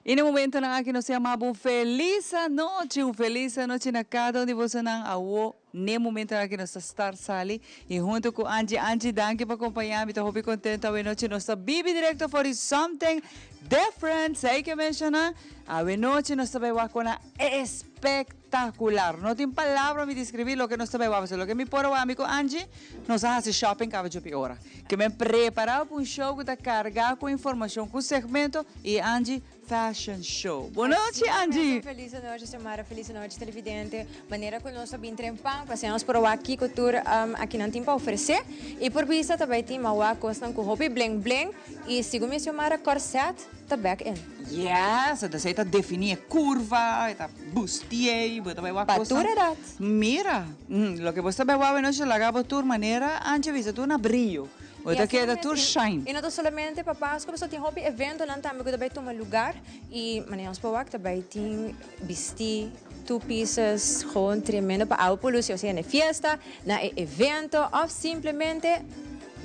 Y na momentonan aki nos ta yama bo un feliz anochi, un feliz anochi na cada un di bosonan awo n'e momentonan aki nos ta start sali y hunto cu Angie. Angie, danki pa compaña mi, ta hopi contento awe nochi nos ta bibi directo for di Something Different, esey ke menciona, awe nochi nos ta bay wak con a espectacular, no tin palabra mi describi loke nos ta bay wak, pasobra loke mi por a wak ami cu Angie, nos a haci shopping caba djopi ora. Ke men prepara pa un show ku ta kargá ku informashon, ku segmento i Angie Fashion Show. Bon nochi Angie! Felis anochi Xiomara, felis anochi televidente. Manera ku nos a bin trempan pa asina nos por a wak kiko tur akinan tin pa ofresé. I por bisa ta bai tin ma wak kosnan ku hopi bling bling i segun mi Xiomara kòrsèt ta bek in. Yes, entonces e ta defini e curva, e ta bustié, bo ta bai wak Pa kosnan. tur edat. Mira, loke bo sta bai wak anochi laga bo tur manera Angie bisa tur na brillo. Bo ta keda tur shine. I no ta solamente pa Pasco, pasobra tin hopi eventonan tambe ku ta bai tuma lugar i manera nos por wak ta bai tin bisti, two pieces, gewoon tremendo pa awe por luci, osea na e fiesta, na e evento of simplemente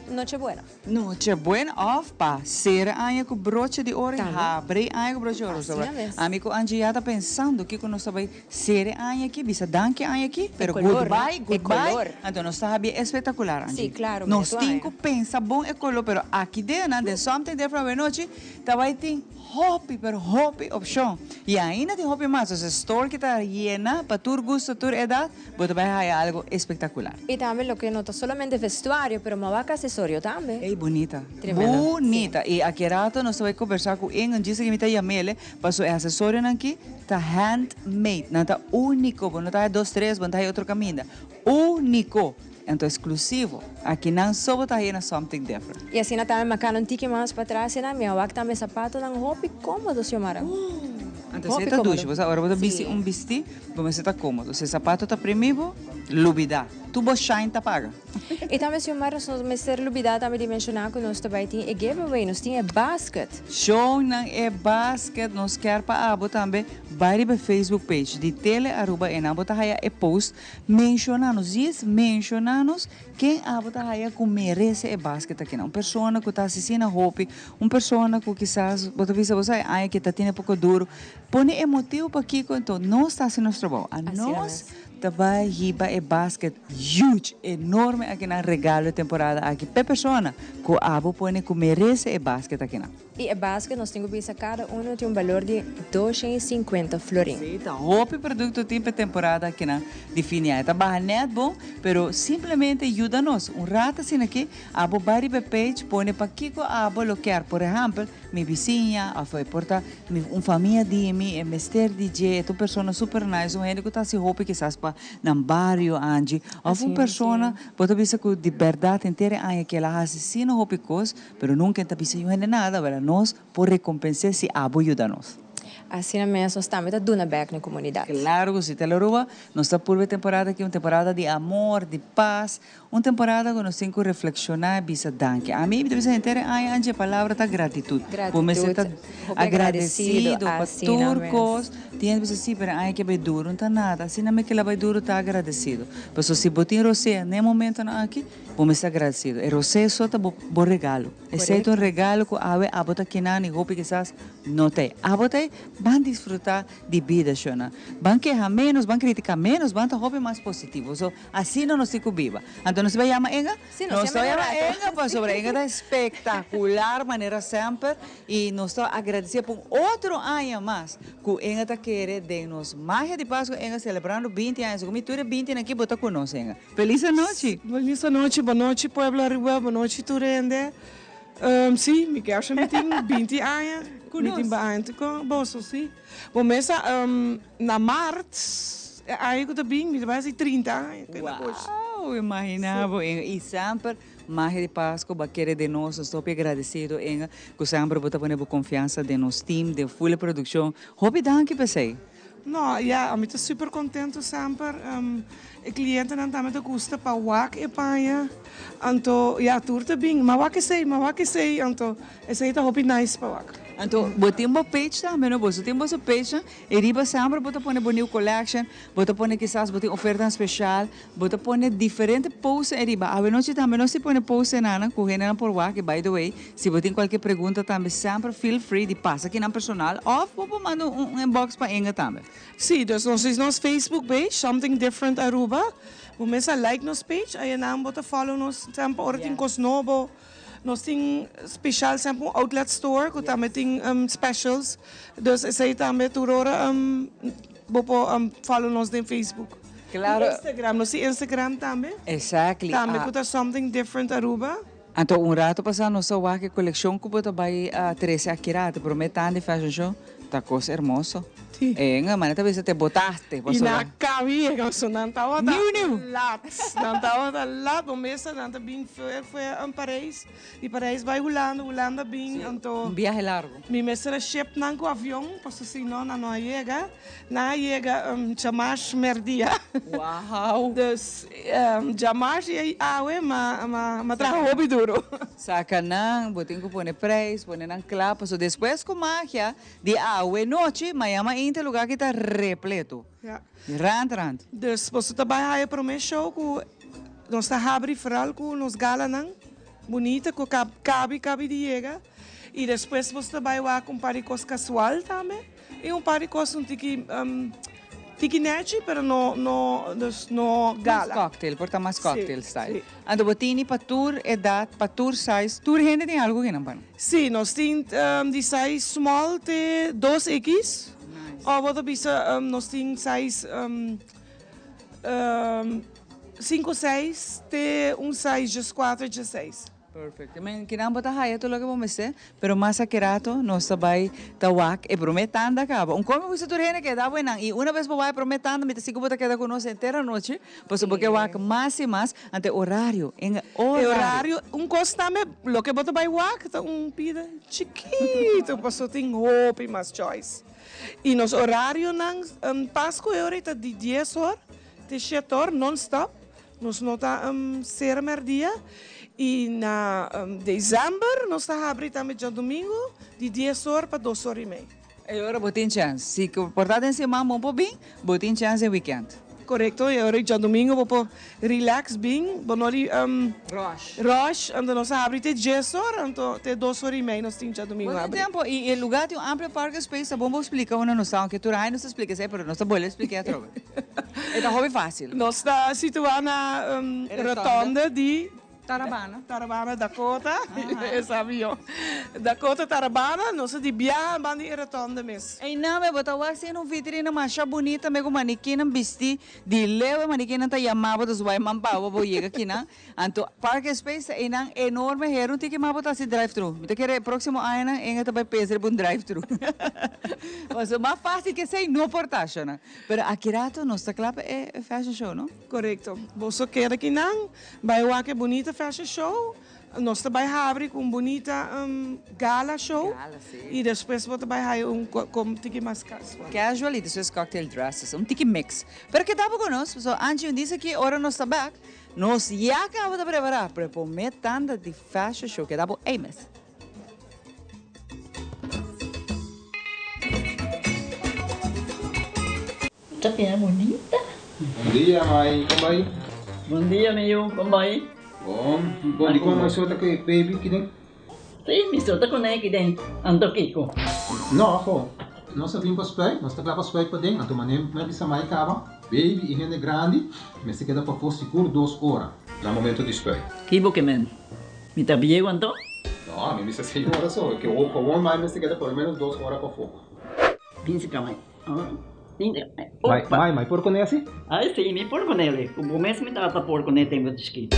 noche buena. Noche buena of pa cera aña cu broche di oro y habri aña cu broche di oro. Asina mes. Ami cu Angie ya ta pensando kico nos ta bay cera aña aki, bisa danki aña aki, pero goodbye, goodbye, anto nos ta habia espectacular Angie. Si, claro, Nos tin cu pensa bon e color, pero aki den nan, den Something Different awenochi, ta bay tin hopi, pero hopi opcion. Y ainda tin hopi mas, entonces store ki ta yena pa tur gusto, tur edad. Bo ta bai haya algo espectacular. Y tambe loke no ta solamente vestuario, pero mawak accesorio tambe. Ey, bunita. Tremendo. Bunita. Y aki rato nos ta bai conversa cu Inge, djis aki mi ta yamele, paso e accesorionan aki ta hand made. Nan ta unico. Bo no ta haya dos tres, bo no ta haya otro caminda. Unico. Anto exclusivo. Aki nan so bo ta haya na Something Different. Y asina tambe macano un tiki mas patras ena, mi a wak tambe zapatonan hopi comodo, Xiomara. Anto esey ta dushi. Bo sa ora bo ta bisti un bisti. Bo mester ta komodo. Si e sapato ta primi bo, lubida. Tur bo shine ta paga. I tambe Xiomara nos no mester lubida tambe di menshoná ku nos ta bai tin e giveaway, nos tin e basket. Shownan e basket, nos kier pa abo tambe bai riba e Facebook page di Tele Aruba einan bo ta haya e post. Menshoná nos, djis menshoná nos ken abo ta haya ku merese e basket akinan. Un persona ku ta asesina hopi, un persona ku kisas bo ta bisa bo sa e aña ke ta tene poko duro. Pone e motibu pakiko enton nos ta hasi nos trabou. A nos ta bai hiba e basket huge, enorme akinan regalo e temporada aki p'e persona ku abo pone ku merese e basket akinan. I e basket nos tin ku bisa kada uno tin un balor di 250 florin. Sí, ta hopi produkto tin p'e temporada akinan di fin di aña. Ta baha nèt bon, pero simplemente yuda nos. Un rato asina aki abo bai riba e page pone pakiko abo lo kier. Por ehèmpel, mi bisiña òf e por ta Mi un famia di mi e mester di dje, e ta un persona super nice, un hende ku ta hasi hopi kisas pa nan bario, Angie, òf un persona bo ta bisa ku di bèrdat henter e aña ke el a hasi asina hopi kos, pero nunka e ta bisa yu hende nada, wèl nos por rekompens'é si abo yuda nos. Asina mes nos tambe ta duna bèk na komunidat. Klaro ku si, Telaruba, nos ta purba e temporada aki un temporada di amor, di pas, Un temporada ku nos tin ku reflekshoná i bisa danki. Ami mi ta bisa henter e aña anchi e palabra ta gratitut. Bo mester ta agradesido pa tur kos. Tin hende bisa si pero e aña ke bai duru no ta nada. Asina mi kila bai duru ta agradesido. Pasobra si bo tin rosea na e momentonan aki bo mester agradesido. E rosea so ta bo regalo. Esei ta un regalo ku awe abo ta kinan i hopi kisas no ta ei. Abo ta ei ban disfrutá di bida shona. Ban keha ménos, ban kritiká ménos, ban ta hopi mas positivo. So. Asina nos tin ku biba. Anto nos ta bai yama Enga? Sí, nos ta yama yama Enga pasobra Enga ta espektakular manera semper i nos ta agradesé pa un otro aña mas ku Enga ta kere den nos magia di Pasku. Enga selebrando binti aña. Segun mi tur e bintinan aki bo ta ku nos, Enga. Felis anochi! Felis anochi, bonochi pueblo Aruba, bonochi tur hende. Sí, mi Gershon mi tin binti aña Ku mi tin nos. baanti ku boso, sí. Bo mes a na mart e aña ku ta bin mi ta bai hasi 30 aña ku e negoshi. Wow! Imagina bo Inga. I semper magia di Pasco bo a kere den nos. Nos ta hopi agradecido Inga ku semper bo ta pone bo confiansa den nos team, den full e produccion. Hopi danki p'esei. No, ya, ami ta super contento semper. E clientenan tambe ta gusta pa wak e paña. Anto, ya, tur ta bin, m'a wak esei, m'a wak esei. Anto, esei ta hopi nice pa wak. Anto bo tin bo page tambe no? Boso tin boso page e riba semper bo ta pone bo new collection, bo ta pone kisas bo tin ofertanan special, bo ta pone diferente posts ariba. Awenochi tambe nos tin pone posts enanan cu hendenan por wak y by the way si bo tin cualkier pregunta tambe semper feel free di pasa kinan personal of bo por manda un inbox pa Inge tambe. Sí, dus nos tin nos Facebook page, Something Different Aruba. Bo mes a like nos page, ayenan bo ta follow nos semper ora tin cos nobo. Nos tin special semper un outlet store cu tambe tin specials. Dus esey tambe tur ora bo por follow nos den Facebook. Claro. Y Instagram, nos tin Instagram tambe. Exactly. Tambe cu ta Something Different Aruba. Anto un rato pasa nos a wak e coleccion cu bo ta bay trece aki rato, prome tan di fashion show. Ta cos hermoso. Sí. Enga, mane ta bisa te botaste. Y na cabi yega so nan tabata New new. lat. Nan tabata lat. Bo mesa nan ta bin for for Parijs. Di Parijs bay Hulanda, Hulanda bin anto. Un biahe largo. Mi mester a ship nan cu avion pasobra si no nan no a yega. Nan a yega djamars merdia. Wow. Dus djamars y awe ma ma traha hopi duro. Saca nan, bo tin cu pone prijs, pone nan cla, pasobra despues cu magia di awe nochi, maña mainta e lugar aki ta repleto. Ja. Rand rand. Dus boso ta bay haya prome show cu nos ta habri vooral cu nos galanan bunita cu cabi cabi di yega y despues boso ta bay wak un par di cos casual tambe. Y un par di cos un tiki tiki nechi pero no no dus no gala. Mas cocktail, por ta mas cocktail style. Si. Anto bo tini pa tur edad, pa tur size, tur hende tin algo kinan pa nan? Si, nos tin di size small te dos X. Nice. Of bo ta bisa nos tin size cinco seis te un size diescuater diesseis. Perfecto. Men kinan bo ta haya tur loke bo mester, pero mas aki rato nos ta bay ta wak e prome tanda caba. Un come gusta tur hende keda buenan y una bes bo wak e prome tanda mi ta sigur bo ta keda cu nos henter anochi pasobra bo ke wak mas y mas ante horario, en E horario. horario, un cos tambe loke bo ta bay wak ta un pida chikito pasobra tin hopi mas choice. Y nos horarionan Pascu e ora ta di dies or te shete or non stop. Nos no ta sera merdia y na december nos ta habri tambe djadomingo di dies or pa dos or y mei. E ora bo tin chance. Si por ta den siman bo por bin, bo tin chance den weekend. Correcto, e ora djadomingo bo por relax bin, bo no di Rush. Rush, anto nos a habri te dies or, anto te dos or y mei nos tin djadomingo Bo tin habri. tempo y e lugar tin un amplio parking space, ta bon bo splica unda nos ta, aunke tur aña nos ta splica esey, pero nos ta bolbe splica atrobe. E ta hopi fácil. Nos ta situá na rotonde di Tarabana. Tarabana Dakota, e sabi yo. Dakota Tarabana, nos ta di biaha ban di e rotonde mes. Einan me bo ta wak si un vitrina masha bunita me ku manikinan bisti di leu e manikinan ta yama bo ta zwai man pa bo bo yega kinan. Anto parking space ta einan enorme hero un tiki mas bo ta hasi drive thru. Mi ta kere e proximo añanan Inge ta bai pensa riba un drive thru. Pasobra mas facil ke esei no por ta shona. Pero aki rato nos ta kla pa e fashion show no? Korekto. Boso keda kinan bai wak e bunita fashion show. Nos ta bai habri ku un bunita gala show. Gala si. I despues bo ta bai haya un kom tiki mas casual. Casual i despues cocktail dresses. Un tiki mix. Pero keda bo ku nos pasobra Angie un dies aki ora nos ta bek Nos ya caba ta prepara pero e prome tanda di fashion show keda bo ey mes. Ta bira bunita. Bon dia mai, kon bai? Bon dia mi yu, kon bai? Bon, bon di kon mai so ta ku e baby kiden? Si, mi so ta kuné kiden, anto kiko? No, ho, nos a bin pa spuit, nos ta kla pa spuit paden, anto manera mi a bisa mai kaba, baby i hende grandi mester keda pafó sigur dos ora na momento di spuit. Ki bo ke men? Mi ta bieu anto? No, mi bisa seis ora so, ke gewoon mai mester keda por lo menos dos ora pafó. Bin si ka mai. Mai, mai, mai por kuné asi? Ai si, mi por kuné. Ku bo mes mi tata por kuné tempu di chikitu.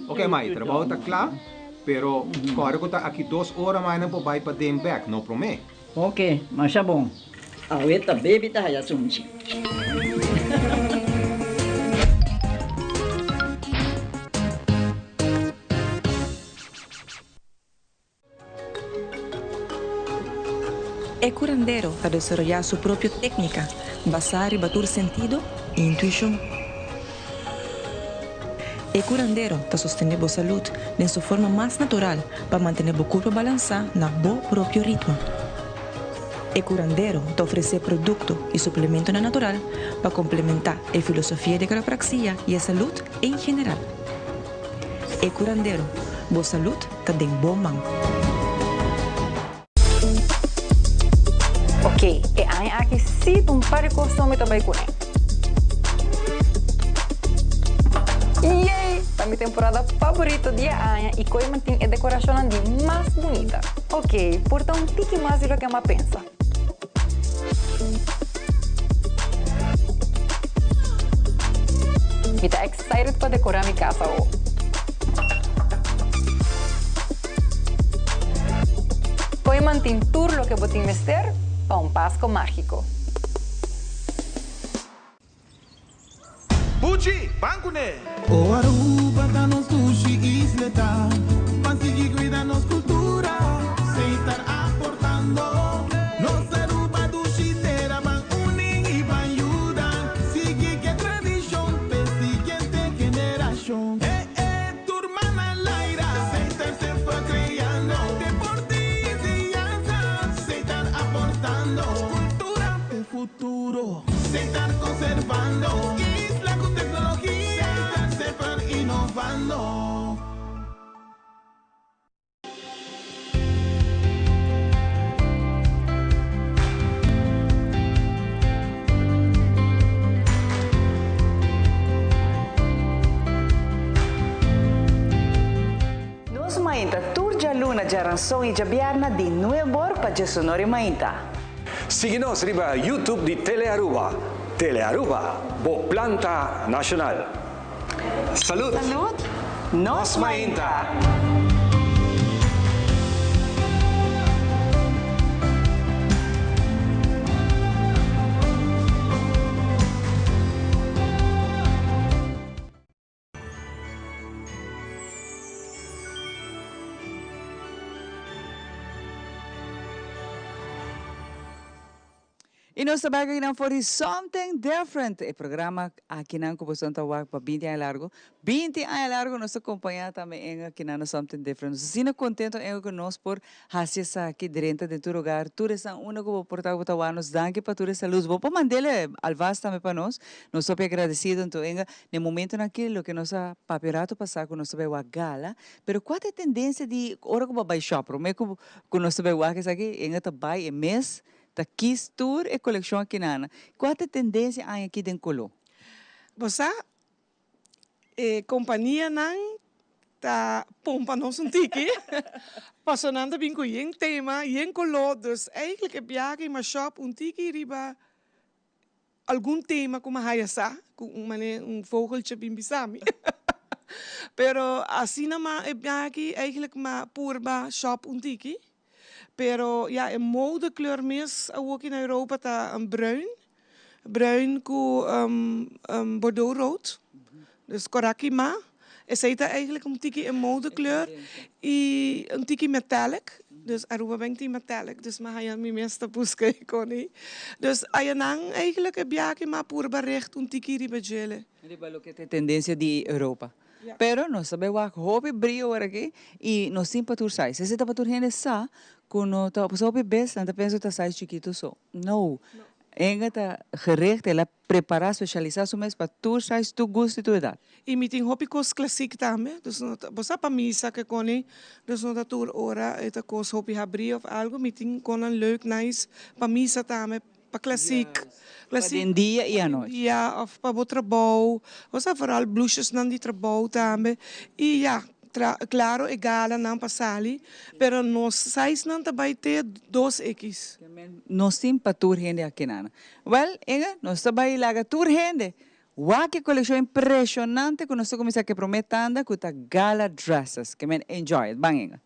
Ok mai, trabou ta kla, pero kòrda ku ta aki dos ora mai nan por bai paden bèk, no promé. Ok, masha bon. Awe ta baby ta haya sunchi. E curandero ta desaroyá su propio técnica basá riba tur sentido i intuishon. E Curandero ta sostene bo salud den su forma mas natural pa mantene bo curpa balansa na bo propio ritmo. E Curandero ta ofrece producto y suplementonan natural pa complementa e filosofia di quiropraxia y e salud en general. E Curandero, bo salud ta den bo man. Ok, e aña aki sí ta un par di kos mi ta bai kuné. Yay! Ta mi temporada faborito di e aña i Kooiman tin e dekorashonnan di mas bunita. Ok, por ta un tiki mas di loke mi a pensa. Mi ta excited pa dekorá mi kas awo. Kooiman tin tur loke bo tin mester pa un Pasko mágiko. Buchi, ban kuné! O Aruba ta nos dushi isleta, ban sigui cuida nos cultura, Setar aportando. Nos Aruba dushi tera, ban uni y ban yuda, sigui ke tradicion p'e siguiente generacion. Eh eh, tur man al aire, Setar semper creando, deporte y enseñanza, Setar aportando, cultura p'e futuro. Setar conservando isla cu tecnologia. Setar semper innovando. Nos mainta tur djaluna, djaranson y djabierna di nuebor pa djesonor mainta. Sigui nos riba YouTube di Telearuba. Telearuba, bo planta nacional. Salud! Salud! Nos mainta! Y nos ta bai akinan for di Something Different, e programa akinan cu boso ta wak pa binti aña largo. Binti aña largo nos ta compaña tambe en akinan na Something Different. Nos ta asina contento en cu nos por Hasi esaki drenta den tur hogar, tur esnan unda ku bo por ta ku bo ta wak nos danki pa tur e salud. Bo por mand'el alvast tambe pa nos. Nos hopi agradecido anto enga na e momentonan aki loke nos a papia un rato pasa ku nos ta bai wak gala, pero kua ta e tendencia di ora ku bo a bai shop prome ku ku nos ta bai wak esaki enga ta bai e mes ta kis tur e kolekshon akinana. Kua ta e tendencia aña aki den kolo? Bo sa E kompanianan ta pompa nos un tiki, paso nan ta bin ku yen tema, yen koló, dus eigentlik e biaha i mashòp un tiki riba algun tema ku mi a haya sa, ku un manera un vogeltje bin bisa mi. Pero asina ma e biaha aki eigentlik mi a purba shòp un tiki, pero ya e modekleur mes awoki na Europa ta bruin, Bruin ku bordeaux rood, dus kora kimá. Esei ta eigenlijk un tiki e modekleur i un tiki metallic. Dus Aruba ben tin metallic, dus mi a haña mi mes ta buska e koni. Dus ayanan eigenlijk e biaha kimá purba richt un tiki riba djele. Riba loke ta e tendensia di Europa. Pero nos ta bai wak hopi brio ora aki i nos tin pa tur size. Esei ta pa tur hende sa ku no ta, pasobra hopi bes nan ta pensa ku ta size chikitu so. No. Enga ta gericht, el a prepara, specialisa su mes pa tur size, tur gusto y tur edad. Y mi tin hopi cos clasic tambe, dus no ta, bo sa pa misa ke con dus no ta tur ora e ta cos hopi habri of algo, mi tin conan leuk, nice, pa misa tambe, pa clasic, Pa den dia y anochi. dia of pa bo trabou, bo sa vooral blusjesnan di trabou tambe, y ya, Claro e galanan pa sali, pero nos sizenan ta bay te dos X. Nos tin pa tur hende akinan. Wel, Inge, nos ta bay laga tur hende wak e coleccion impresionante cu nos ta cuminsa cu e prome tanda cu ta gala dresses. Ke men enjoy it. Ban, Inge.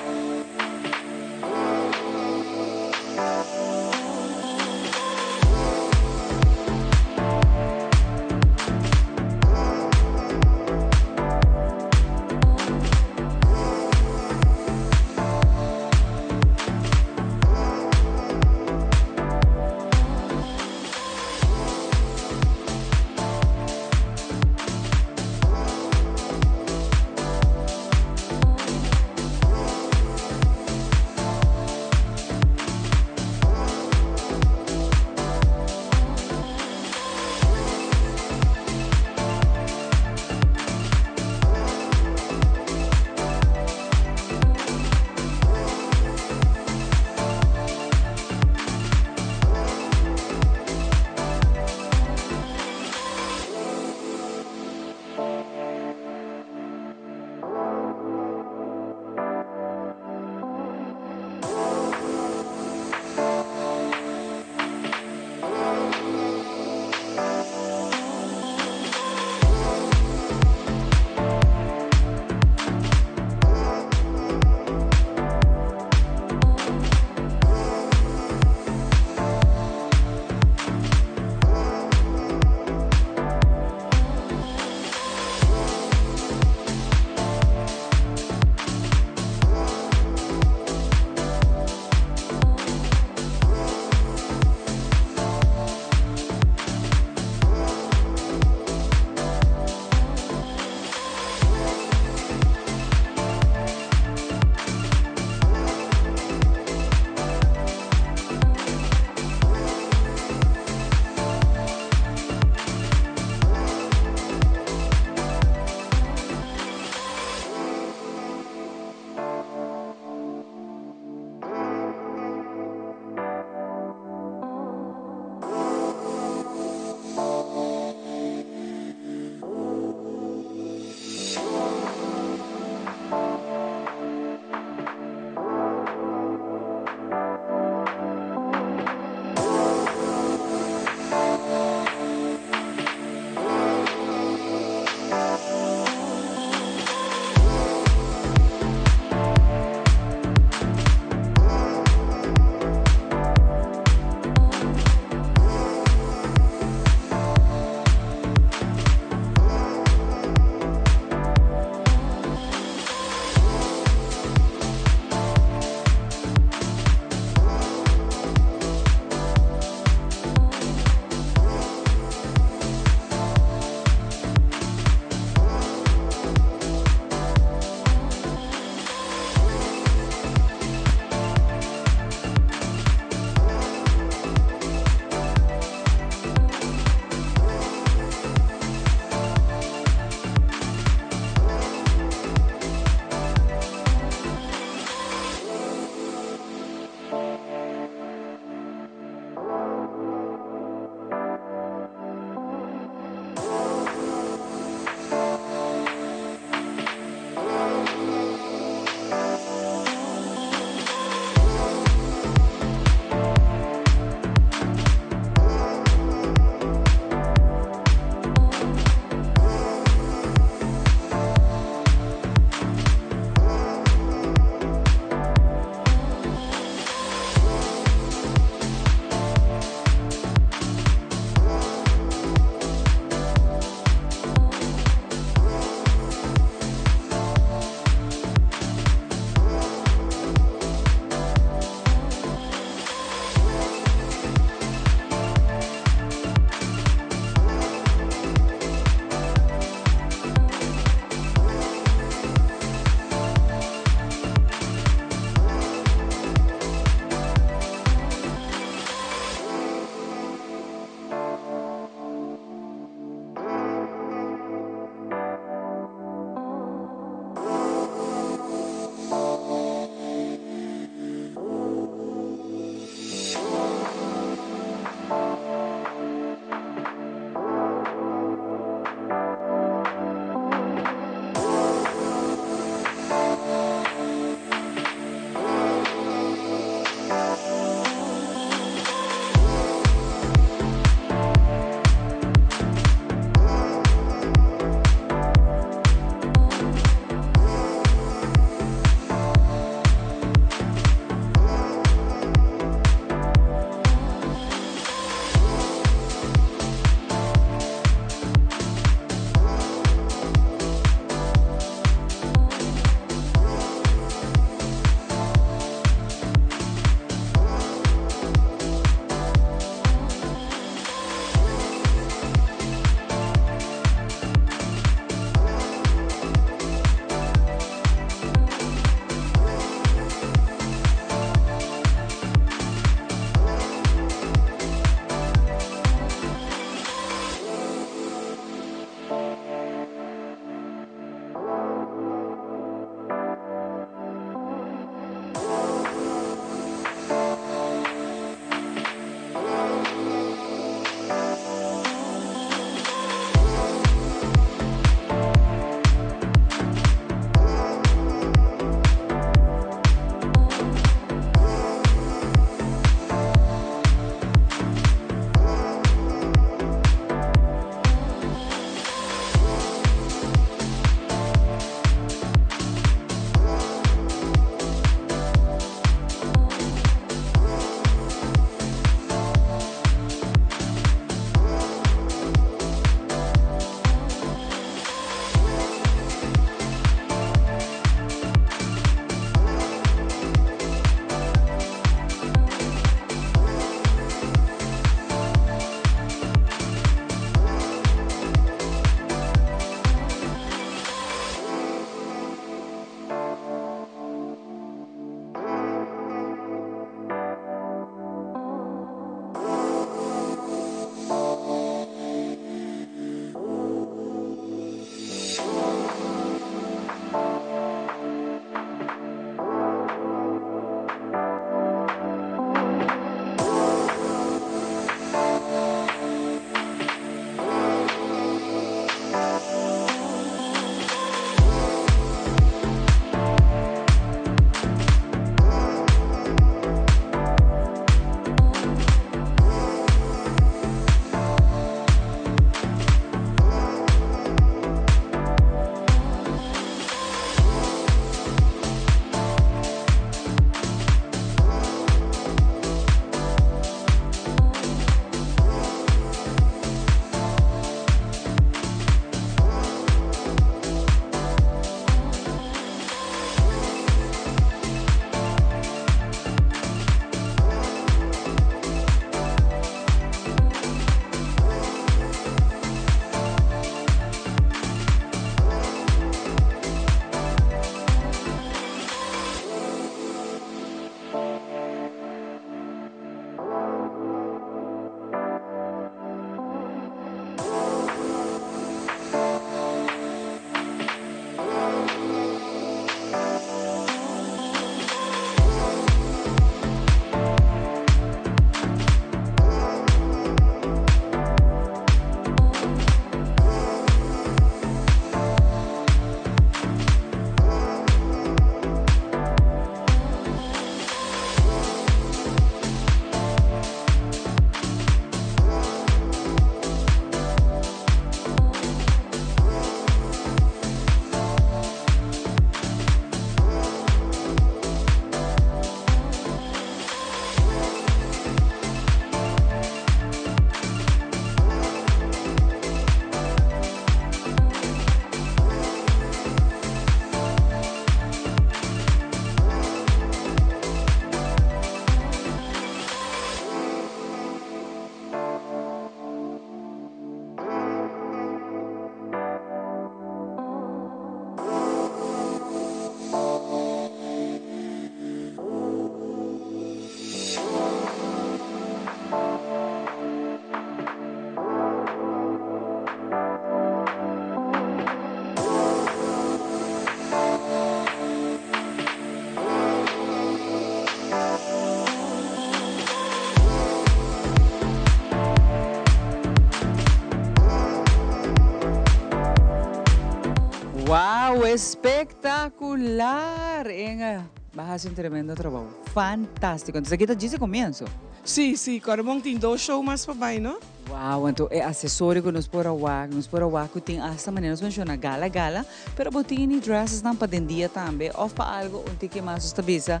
Espectacular! Inge, bo a haci un tremendo trabou. Fantastico. Entonces aki ta djis e comienzo. Sí, sí, Correbon tin dos show mas pa bay, no? Wow, anto e accesorio cu nos por a wak, nos por a wak cu tin hasta manera nos menciona gala gala, pero bo tin e dressesnan pa den dia tambe of pa algo un tiki mas nos ta bisa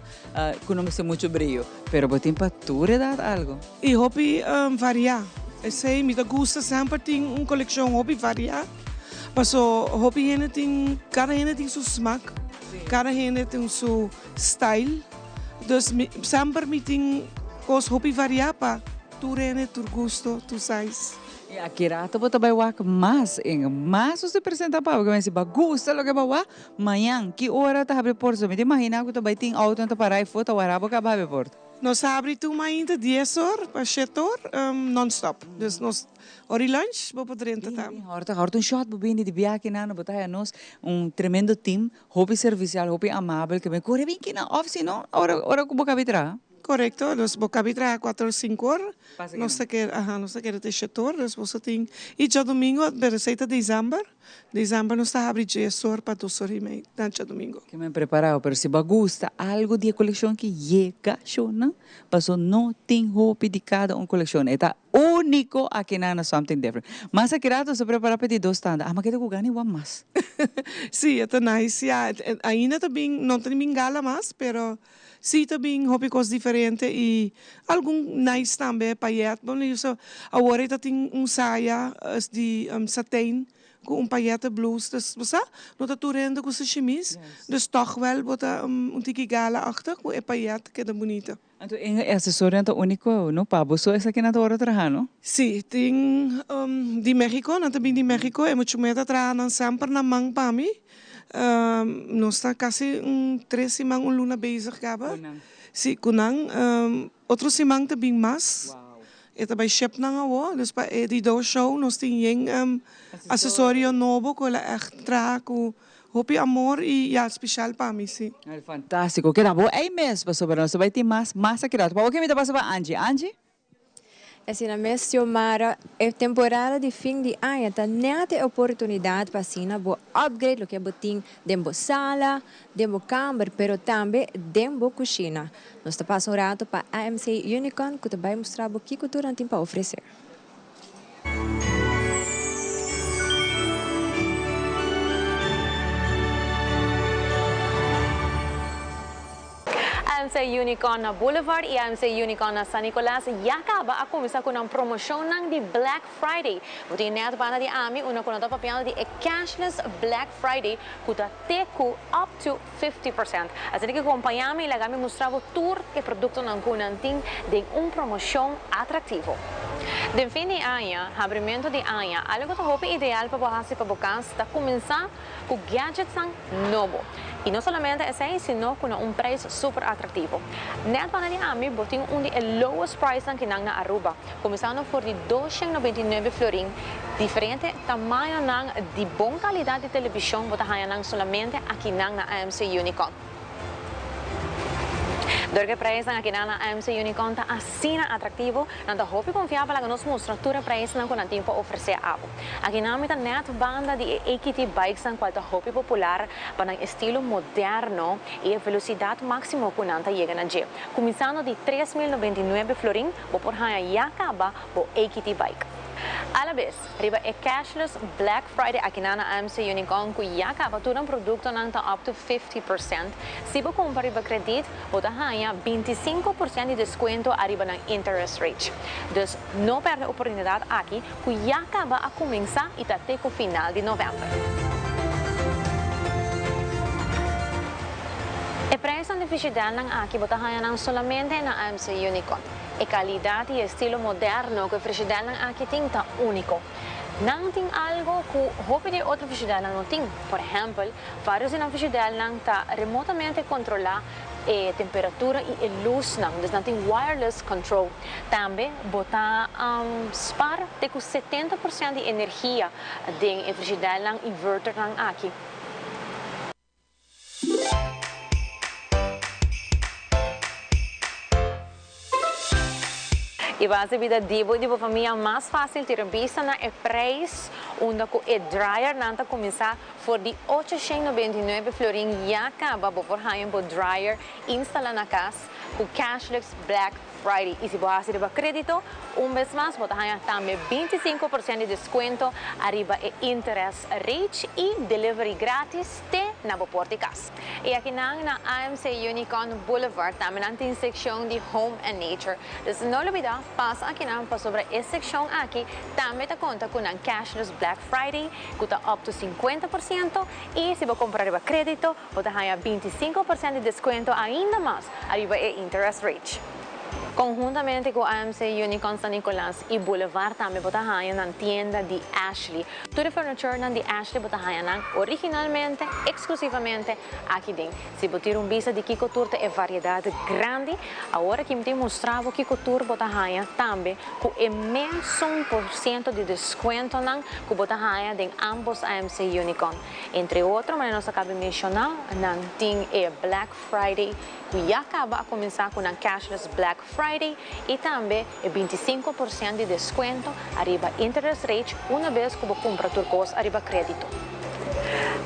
cu no mester mucho briyo, pero bo tin pa tur edad algo. Y hopi varia, esey mi ta gusta semper tin un coleccion hopi varia, paso hopi hende tin, cada hende tin su smaak, cada hende tin su style, dus mi semper mi tin cos hopi varia pa. Tur hende, tur gusto, tur size. I aki rato bo ta bai wak mas en mas nos ta presenta pa bo ke si bo a gusta loke bo a wak mañan ki ora ta habri porta so mi ta imagina ku ta bai tin autonan ta para afo ta wara bo kaba habri porta. Nos ta habri tur mainta dies or pa shete or non stop dus nos ora di lunch bo por drenta tambe. Bin horta horta un shot bo bini di biaha kinan bo ta haya nos un tremendo team hopi servicial hopi amabel ke kore bin kinan of si no ora ora ku bo kabi traha. Korekto, nos bo kabi traha kuater or sinku or, nos ta kere, aha, nos ta kere te shete or, dus boso tin, i djadumingu, pero esei ta desember, desember nos ta habri dies or pa dos or i mei, na djadumingu. Ke men preparao, pero si bo a gusta algu di e kolekshon ki yega shownan, paso no tin hopi di kada un kolekshon, e ta uniko akinan na Something Different. Mas aki rato nos ta prepara pa e di dos tanda, ama keda ku gana i wak mas. Si, e ta nice, ya, ainda ta bin, no ta bin gala mas, pero Sí ta bin hopi kos diferente i algun nice tambe payet. Bon lo usa awor ei ta tin un saya di satijn ku un payete blus. Dus bo sa no ta tur hende ku sa shimis. Dus tòg wèl bo ta un tiki gala-achtig ku e payet keda bunita. Anto e asesorionan ta úniko no pa bo so esakinan ta wòrdu traha no? Sí, tin di Mexico, nan ta bin di Mexico. E muchu mei ta traha nan semper na man pa mi. Nos ta casi un tres siman un luna bezig caba. Si, cu nan. Otro siman ta bin mas. E ta bay ship nan awo. Dus pa e di dos show nos tin yen accesorio nobo cu el a echt traha cu hopi amor y ya special pa mi, si. Fantastico. Keda bo ey mes pasobra nos ta bay tin mas mas aki rato. Pa oke mi ta pasa pa Angie. Angie? Asina mes, Xiomara, e temporada di fin di aña ta net e oportunidad pa asina bo upgrade loke bo tin den bo sala, den bo kamber, pero tambe den bo cushina. Nos ta pasa un rato pa AMC Unicorn cu ta bay mustra bo kico tur nan tin pa ofrece. AMC Unicorn na Boulevard y AMC Unicorn na San Nicolas ya caba a cuminsa cu nan promocionnan di Black Friday. Bo tin net banda di ami unda cu nan ta papiando di e cashless Black Friday cu ta te cu up to 50%. Asina ki compaña mi y laga mi mustra bo tur e productonan cu nan tin den un promocion atractivo. Den fin di aña, habrimento di aña, algo ta hopi ideal pa bo haci pa bo cas ta cuminsa cu gadgetsnan nobo. Y no solamente esey, sino cu na un prijs super atractivo. Net banda di ami bo tin un di e lowest pricenan kinan na Aruba, cuminsando for di doshen noventa i nuebe florin. Diferente tamañonan di bon calidad di television bo ta haya nan solamente akinan na AMC Unicon. Dor cu e prijsnan akinan na AMC Unicon ta asina atractivo, nan ta hopi confia pa laga nos mustra tur e prijsnan cu nan tin pa ofrece abo. Akinan mi ta net banda di e AKT bikesnan cual ta hopi popular pa nan estilo moderno y e velocidad maximo cu nan ta yega na dje. Cuminsando di 3099 florin bo por haña ya caba bo AKT bike. Alabes, riba e cashless Black Friday akinan na AMC Unicorn cu ya caba tur nan productonan ta up to 50%. Si bo cumpra riba credit, bo ta haña 25% di descuento ariba nan interest rate. Dus no perde oportunidad aki cu ya caba a cuminsa y ta te cu final di november. E prijsnan di frigidernan aki bo ta haña nan solamente na AMC Unicorn. E calidad y estilo moderno cu e frigidernan aki tin ta unico. Nan tin algo cu hopi di e otro frigidernan no tin. Por ehempel, varios di nan frigidernan ta remotamente controla e temperatura y e luznan, dus nan tin wireless control. Tambe bo ta spar te cu 70% di energia den e frigidernan inverternan aki. Y pa haci bida di bo y di bo famia mas facil tira bista na e prijs unda cu e dryernan ta cuminsa. For di 899 florin ya caba bo por haya bo dryer instala na cas cu cashless Black Friday. Y si bo haci riba credito, un bes mas bo ta haya tambe 25% di descuento ariba e interest rate y delivery gratis te na bo porta di cas. Y aki nan na AMC Unicorn Boulevard tambe nan tin seccion di Home and Nature. Dus no lubida, pasa aki nan pasobra e seccion aki tambe ta conta cu nan cashless Black Friday cu ta up to 50% y si bo compra riba credito bo ta haya 25% di descuento ainda mas ariba e interest rate. Conhuntamente cu AMC Unicorn San Nicolas y Boulevard tambe bo ta haya nan tienda di Ashley. Tur e furniture nan di Ashley bo ta haya nan originalmente, exclusivamente aki den. Si bo tira un bista di kico tur ta e variedad grandi, awor aki mi tin mustra bo kico tur bo ta haya tambe cu e mesun por ciento di descuentonan cu bo ta haya den ambos AMC Unicorn. Entre otro, manera nos a caba di menciona, nan tin e Black Friday cu ya caba a cuminsa cu nan Cashless Black Friday y tambe e 25% di descuento ariba interest rate una bes cu bo cumpra tur cos ariba credito.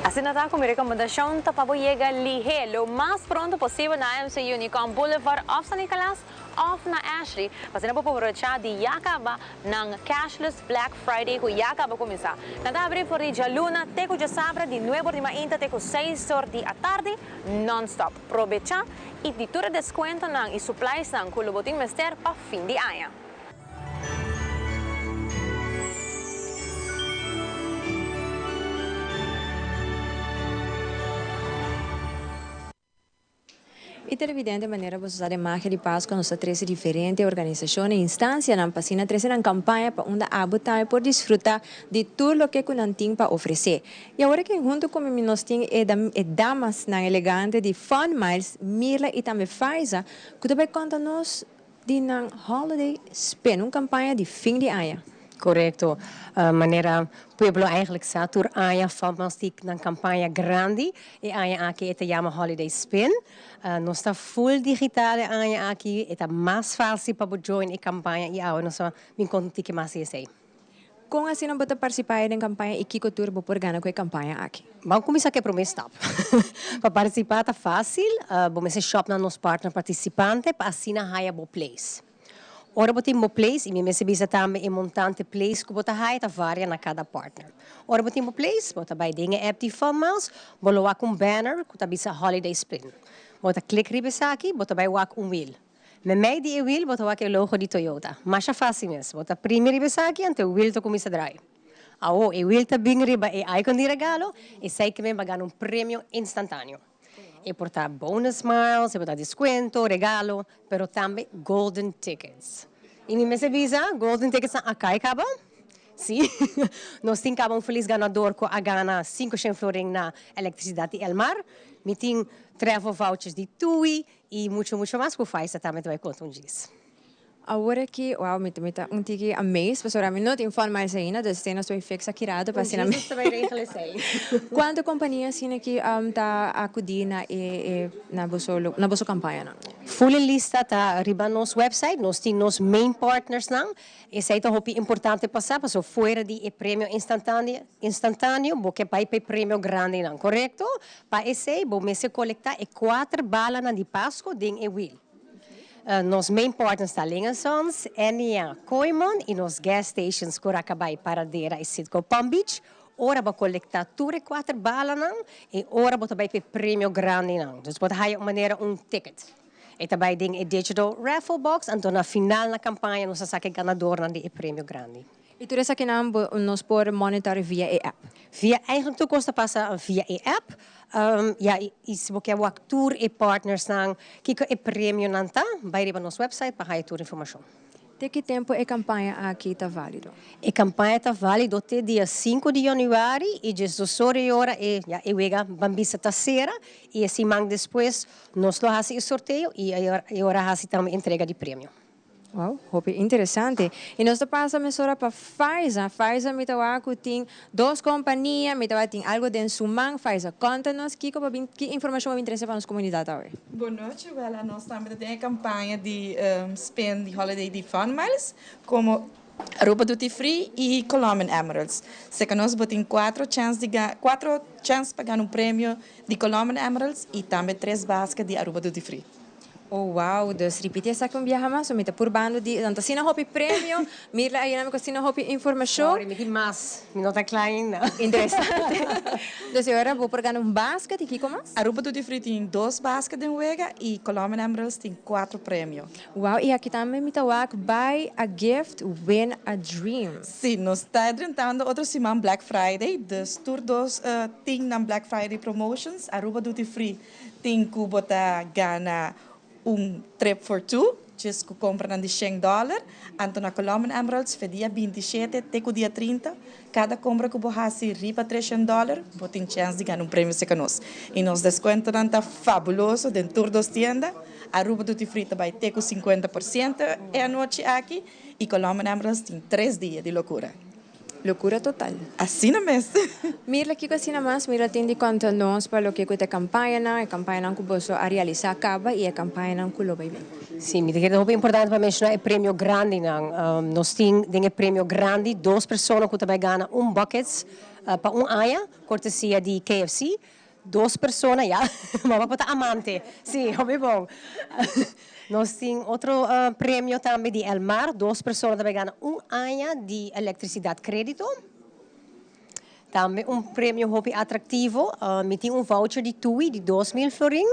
Asina ta cu mi recomendacion ta pa bo yega lihe lo mas pronto posibel na AMC Unicorn Boulevard of San Nicolas of na Ashley pa asina bo por aprovecha di ya caba nan Cashless Black Friday cu ya caba cuminsa. Nan ta habri for di djaluna te cu djasabra di nuebe or di mainta te cu seis or di atardi non-stop. Probecha y di tur e descuentonan y suppliesnan cu lo bo tin mester pa fin di aña. Y televidente manera boso sa den Magia di Pascua nos ta trece diferente organisacion y instancianan pa asina trece nan campaña pa unda abo tambe por disfruta di tur loke cu nan tin pa ofrece. Y awor aki hunto cu mi nos tin e e damasnan elegante di Fun Miles, Mirla y tambe Faiza cu ta bay conta nos di nan Holiday Spin, un campaña di fin di aña. Correcto. Manera pueblo eigenlijk sa tur aña Fun Miles tin nan campaña grandi. E aña aki e ta yama Holiday Spin. Nos ta full digital e aña aki. E ta mas facil pa bo join e campaña y awe nos a bin conta un tiki mas di esey. Con asina bo ta participa den campaña y kico tur bo por gana cu e campaña aki? Ban cuminsa cu e prome stap. Pa participa ta facil, bo mester shop na nos partner participante pa asina haya bo place. Ora bo tin bo place, y mi mester bisa tambe e montante place cu bo ta haya ta varia na cada partner. Ora bo tin bo place, bo ta bay den e app di Fun Miles, bo lo wak un banner cu ta bisa Holiday Spin. Bo ta click riba esaki, bo ta bay wak un wheel. Memey di e wiel bo ta wak e logo di Toyota. Masha fácil mes. Bo ta primi riba esaki anto e wiel ta cuminsa draai. Awo, e wiel ta bin riba e icon di regalo, esey ke men ba gana un premio instantaneo. E por ta bonus miles, e por ta descuento, regalo, pero tambe golden tickets. Y mi mester bisa, golden tickets nan a cay caba. Sí, nos tin caba un feliz ganador cu a gana 500 florin na electricidad di Elmar. Mi tin travel vouchers di TUI Y mucho mucho mas cu Faiza tambe ta bay conta un djis. Awor aki, wow, mi ta mi ta un tiki amazed pasobra mi no tin Fun Miles ainda, dus te nos bay fix aki rato pa asina mi. Un djis nos ta bay regel esey. Cuanto compania asina aki ta acudi na e e na boso na boso campañanan? Full e lista ta riba nos website, nos tin nos main partnersnan. Esey ta hopi importante pa sa, pasobra fuera di e premio instantaneo, instantaneo bo ke bay pa e premio grandinan, corecto? Pa esey bo mester colecta e cuater balanan di Pasco den e wiel. Nos main partners ta Ling Sons, Ennia, Kooyman y nos gas stations Curacabay, Paradera y Citgo Palm Beach. Ora bo colecta tur e cuater balanan e ora bo ta bay pa e premio grandinan. Dus bo ta haya un manera un ticket. E ta bay den e digital raffle box, anto na final na campaña nos ta saca e ganadornan di e premio grandi. Y tur esakinan bo nos por monitor via e app? Via, eigenlijk tur cos ta pasa via e app. Ya, y si bo kier wak tur e partnersnan, kico e premionan ta, bay riba nos website pa haya tur informacion. Te ki tempo e campaña aki ta valido? E campaña ta valido te dia 5 di januari y djesdos ora y ora e, ya, e wega ban bisa ta cera y e siman despues nos lo haci e sorteo y e ora haci tambe entrega di premio. Wow, hopi interesante. Y nos ta pasa mesora pa Faiza. Faiza, mi ta wak cu tin dos compania, mi ta wak tin algo den su man. Faiza, conta nos kico pa bin, ki informacion pa bin trece pa nos comunidad awe. Bon nochi, wel nos tambe ta den e campaña di spin di holiday di Fun Miles como. Aruba Duty Free y Colombian Emeralds. Serca nos bo tin cuatro chance di cuatro chance pa gana un premio di Colombian Emeralds y tambe tres basket di Aruba Duty Free. Oh wow, dus ripiti esaki un biaha mas, mi ta purbando di nan ta asina hopi premio, Mirla a yena mi cu asina hopi informacion. Sorry, mi tin mas, mi no ta cla ainda. Interesante. Dus e ora bo por gana un basket y kico mas? Aruba Duty Free tin dos basket den wega y Colombian Emeralds tin cuatro premio. Wow, y aki tambe mi ta wak buy a gift, win a dream. Si, nos ta drentando otro siman Black Friday, dus tur dos tin nan Black Friday promotions, Aruba Duty Free Tin ku bo ta gana un trip for two, djes ku kompranan di shen dòler. Anto na Colombian Emeralds fe dia 27 te ku dia 30, kada kompra ku bo hasi riba 300 dòler, bo tin chèns di gana un premio serka nos. I nos deskuentonan ta fabuloso den tur dos tienda. Aruba Duty Free ta bai te ku 50% e anochi aki i Colombian Emeralds tin tres dia di lokura. Locura total. Asina mes. Mirla kiko asina mas Mirla tin di konta nos pa loke ku ta e kampañanan, e kampañanan ku boso a realisá kaba i e kampañanan ku lo bai bin. Sí, mi ta kere ta hopi importante pa menshoná e premio grandinan. Nos tin den e premio grandi dos persona ku ta bai gana un buckets pa un aña, kortesia di KFC. Dos persona ya, mama por ta amante. Sí, hopi bon. Nos tin otro premio tambe di Elmar, dos persona ta bai gana un aña di electricidad credito. Tambe un premio hopi atractivo, mi tin un voucher di Tui di 2000 florin.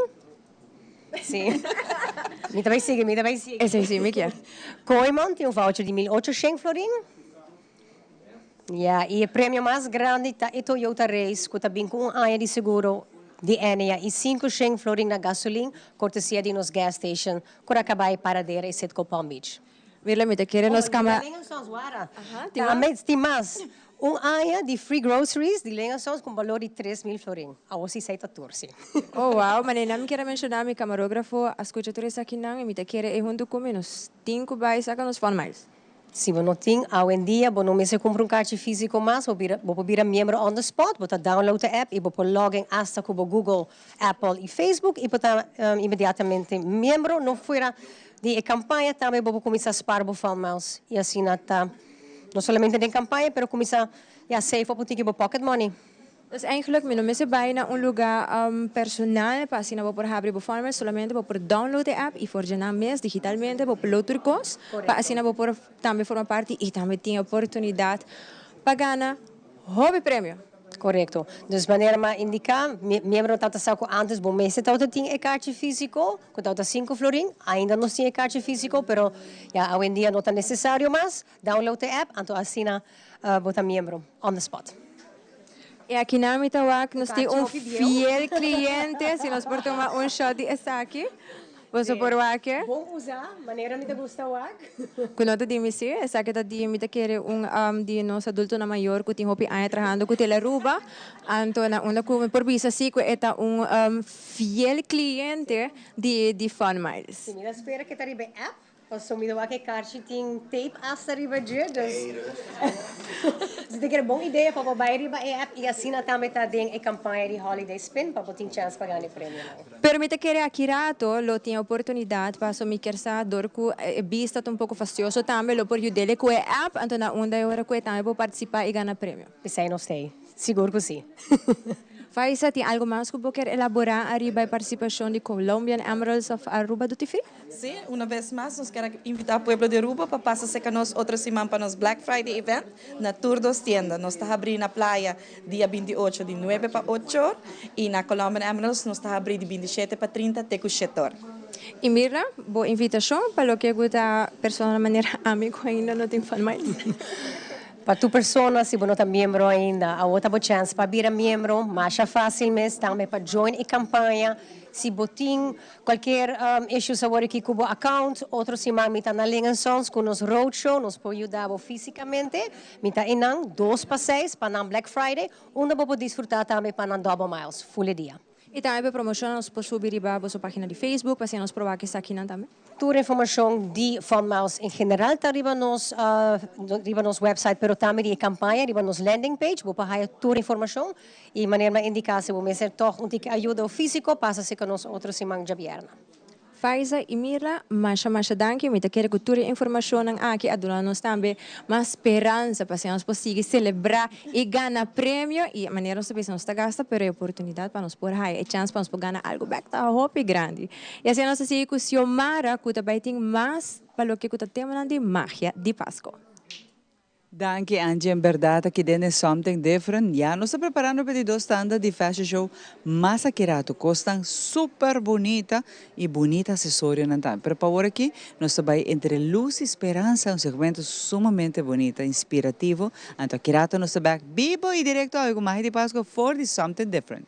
Sí. Mi ta bai sigui, mi ta bai sigui. Esei sí mi kier. Kooyman tin un voucher di 1800 florin. Ya, y e premio mas grandi ta e Toyota Race cu ta bin cu un aña di seguro di Enea y 500 florin na gasolin, cortesia di nos gas station Curacabay, Paradera y Citgo Palm Beach. Mirla, mi ta kere nos cama. Oh, di Ling Sons, wara. Tambe tin mas. Un aña di free groceries di Ling Sons cu un balor di 3000 florin. Awor si esey ta tur, si. Oh, wow. Manera mi kier a menciona, mi camarógrafo a scucha tur esakinan y mi ta kere e hunto cu mi nos tin cu bay saca nos Fun Miles. Si bo no tin, awendia bo no mester kumpra un karchi físiko mas, bo bira bo por bira miembro on the spot, bo ta download e app i bo por login asta ku bo Google, Apple i Facebook i bo ta inmediatamente miembro. No fuera di e kampaña tambe bo por kuminsá spar bo Fun Miles i asina ta no solamente den kampaña pero kuminsá ya save op un tiki bo pocket money. Dus eigenlijk mi no mester bai na un luga personal pa asina bo por habri bo former, solamente bo por download e app y for dje mes digitalmente bo por lo tur cos pa asina bo por tambe forma parti y tambe tin e oportunidad pa gana hopi premio. Correcto. Dus manera mi a indica, miembro tabata sa cu antes bo mester tabata tin e kaartje fisico, cu tabata cinco florin, ainda nos tin e kaartje fisico, pero ya awendia no ta necesario mas, download e app, anto asina bo ta miembro on the spot. E akinan mi ta wak nos tin un fiel cliente, si nos por tuma un shot di esaki, boso por wak e. Bon usa, manera mi ta gusta wak. Cu no ta di mi si, esaki ta di mi ta kere un di nos adultonan mayor cu tin hopi aña trahando cu Telaruba, anto na unda cu mi por bisa si cu e ta un fiel cliente di Fun Miles. Si mi ta spera cu e ta riba e app. Paso mi ta wak e karchi tin tape asta riba dje, dus si ta kere bon idea pa bo bai riba e app y asina tambe ta den e campaña di Holiday Spin pa bo tin chance pa gana e premionan. Pero mi ta kere aki rato lo tin e oportunidad paso mi kier sa dor cu e bista ta un poco fastioso tambe lo por yudele cu e app anto na unda e ora cu e tambe por participa y gana premio. P'esei nos ta ei. Sigur cu si. Faisa, tin algo mas cu bo kier elabora ariba e participacion di Colombian Emeralds of Aruba Duty Free? Sí, una bes mas nos kier a invita pueblo di Aruba pa pasa cerca nos otro siman pa nos Black Friday event na tur dos tienda. Nos ta habri na Playa dia 28 di 9 pa 8 or y na Colombian Emeralds nos ta habri di 27 pa 30 te cu 7 or. Y Mirna, bo invitacion pa loke cu ta persona manera ami cu ainda no tin Fun Miles. Pa tur persona, si bo no ta miembro ainda, awor ta bo chance pa bira miembro, masha facil mes, tambe pa join e campaña. Si bo tin cualkier issues awor aki cu bo account, otro siman mi ta na Ling Sons cu nos roadshow, nos por yuda bo fisicamente. Mi ta einan 5:55 pa nan Black Friday, unda bo por disfruta tambe pa nan double miles, full e dia. Y tambe pa promocion nos por subi riba boso pagina di Facebook pa asina nos proba cu esakinan tambe. Tur informacion di Fun Miles en general ta riba nos website, pero tambe di e campaña riba nos landing page. Bo por haya tur informacion y manera mi a indica, si bo mester toch un tiki ayuda fisico, pasa serca nos otro siman diabierna. Faiza y Mirla, masha masha danki. Mi ta kere cu tur e informacionnan aki a duna nos tambe mas speransa pa asina nos por sigui celebra y gana premio. Y manera nos ta bisa nos ta gasta pero e oportunidad pa nos por haya e chance pa nos por gana algo bek ta hopi grandi. Y asina nos ta sigui cu Xiomara cu ta bay tin mas pa loke cu ta temanan di magia di Pasco. Danki Angie, en berdad aki den e Something Different ya nos ta preparando pa e di dos tanda di fashion show mas aki rato. Cosnan super bunita y bunita accesorionan tambe. Pero pa awor aki nos ta bay entre luz y speransa, un segmento sumamente bunita, inspirativo. Anto aki rato nos ta bek bibo y directo awe cu Magia di Pasco for di Something Different.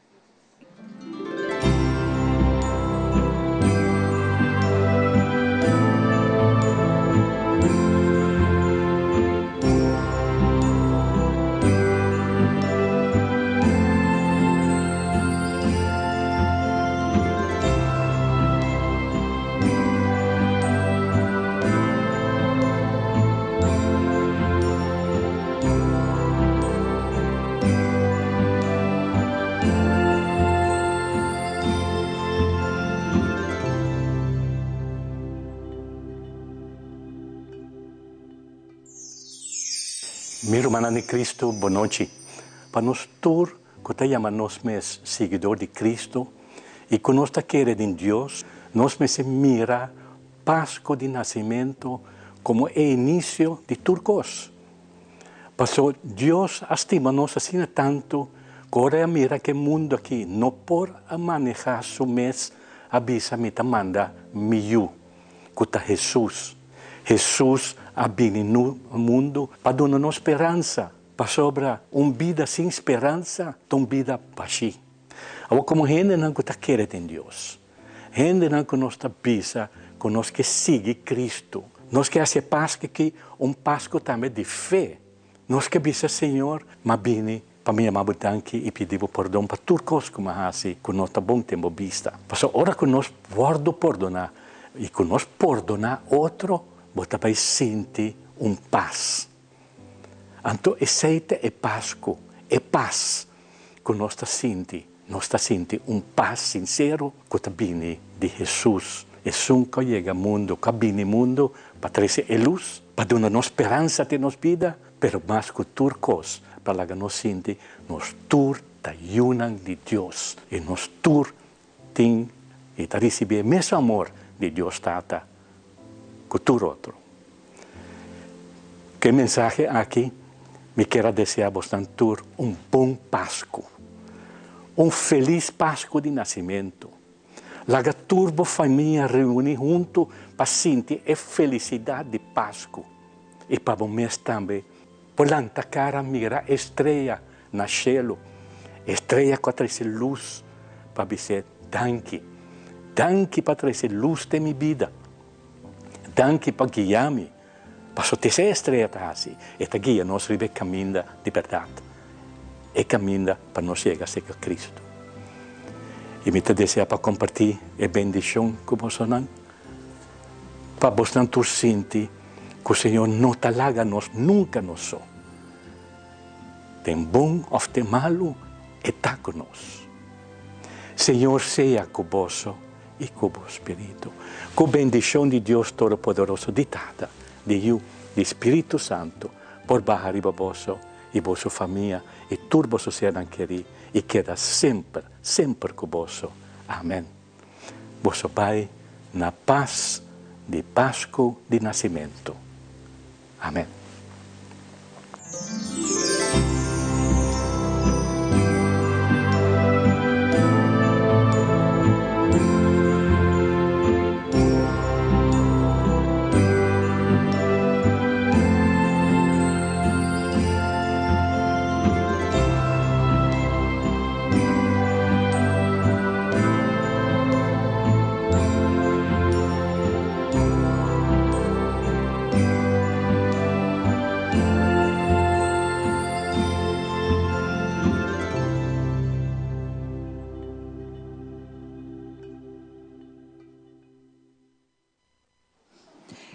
Mi rumannan di Cristo, bon nochi. Pa nos tur cu ta yama nos mes siguidor di Cristo y cu nos ta kere den Dios, nos mester mira Pasco di Nacimento como e inicio di tur cos. Paso Dios a stima nos asina tantu ku ora e a mira ku e mundu aki no por a manehá su mes, a bisa, Mi ta manda mi Yu, ku ta Hesus. Hesus a bini nu mundu pa duna nos speransa, pasobra un bida sin speransa ta un bida bashí. Awor komo hendenan ku ta kere den Dios, Hendenan ku nos ta bisa ku nos ke sigui Kristu. Nos ke hasi e Paskua aki un Paskua tambe di fe. Nos ke bisa, Señor, m'a bini pa mi yama bo danki i pidi bo pordon pa tur kos ku m'a hasi ku no ta bon den bo bista. Pasobra ora ku nos wòrdu pordoná i ku nos pordoná otro, bo ta bai sinti un pas. Anto esei ta e Pasku, e pas ku nos ta sinti. Nos ta sinti un pas sinsero ku ta bini di Hesus, esun ku a yega mundu, ku a bini mundu pa trese e lus, pa duna nos speransa den nos bida, pero mas ku tur kos, pa laga nos sinti nos tur ta yunan di Dios i nos tur tin i ta risibí e mesun amor di Dios Tata ku tur otro. Ku e mensahe aki mi kier a deseá bosnan tur un bon Pasku, un felis Pasku di Nasimentu. Laga tur bo famia reuní huntu pa sinti e felisidat di Pasku i pa bo mes tambe por lanta kara mira e strea na shelu, e strea ku a trese lus pa bis'é danki. Danki pa trese lus den mi bida. Danki pa guia mi. Pasobra t'esei e strea ta hasi, e ta guia nos riba e kaminda di bèrdat, e kaminda pa nos yega serka Kristu. I mi ta deseá pa kompartí e bendishon ku bosonan, pa bosnan tur sinti ku Señor no ta laga nos nunka nos so. Den bon òf den malu, e ta ku nos. Señor sea ku boso i ku bo spiritu. Ku bendishon di Dios Todopoderoso, di Tata, di Yu, di Spiritu Santu, por baha riba boso i boso famia i tur boso sernan kerí i keda semper, semper ku boso. Amen. Boso bai na pas di Pasku di Nasimentu. Amen.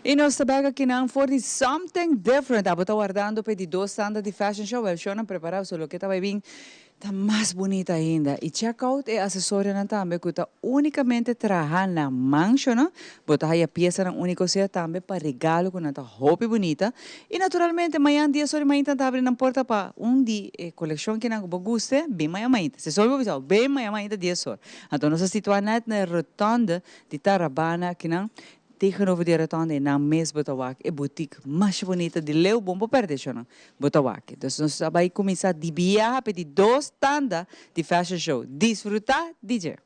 Y nos ta bek akinan for di Something Different. Abo ta wardando pa e di dos tanda di Fashion Show. Wel, shownan prepara so loke ta bay bin. Ta mas bunita ainda. Y check out e accesorionan tambe cu ta unicamente traha na man, shona. Bo ta haya piesanan unico sea tambe pa regalo cu nan ta hopi bunita. Y naturalmente mañan dies ora di mainta nan ta habri nan porta pa un di e coleccion kinan cu bo guste, bin mañan mainta. Si sol bo bisa bo, bin mañan mainta dies or. Anto nos ta situa net na e rotonde di Tarabana kinan. Tegenover di e rotonde e nan mes bo ta wak e boutique masha bunita di leu bon por perde shona bo ta wak. Entonces nos a bay cuminsa di biaha pe di dos tanda di fashion show. Disfruta di dje.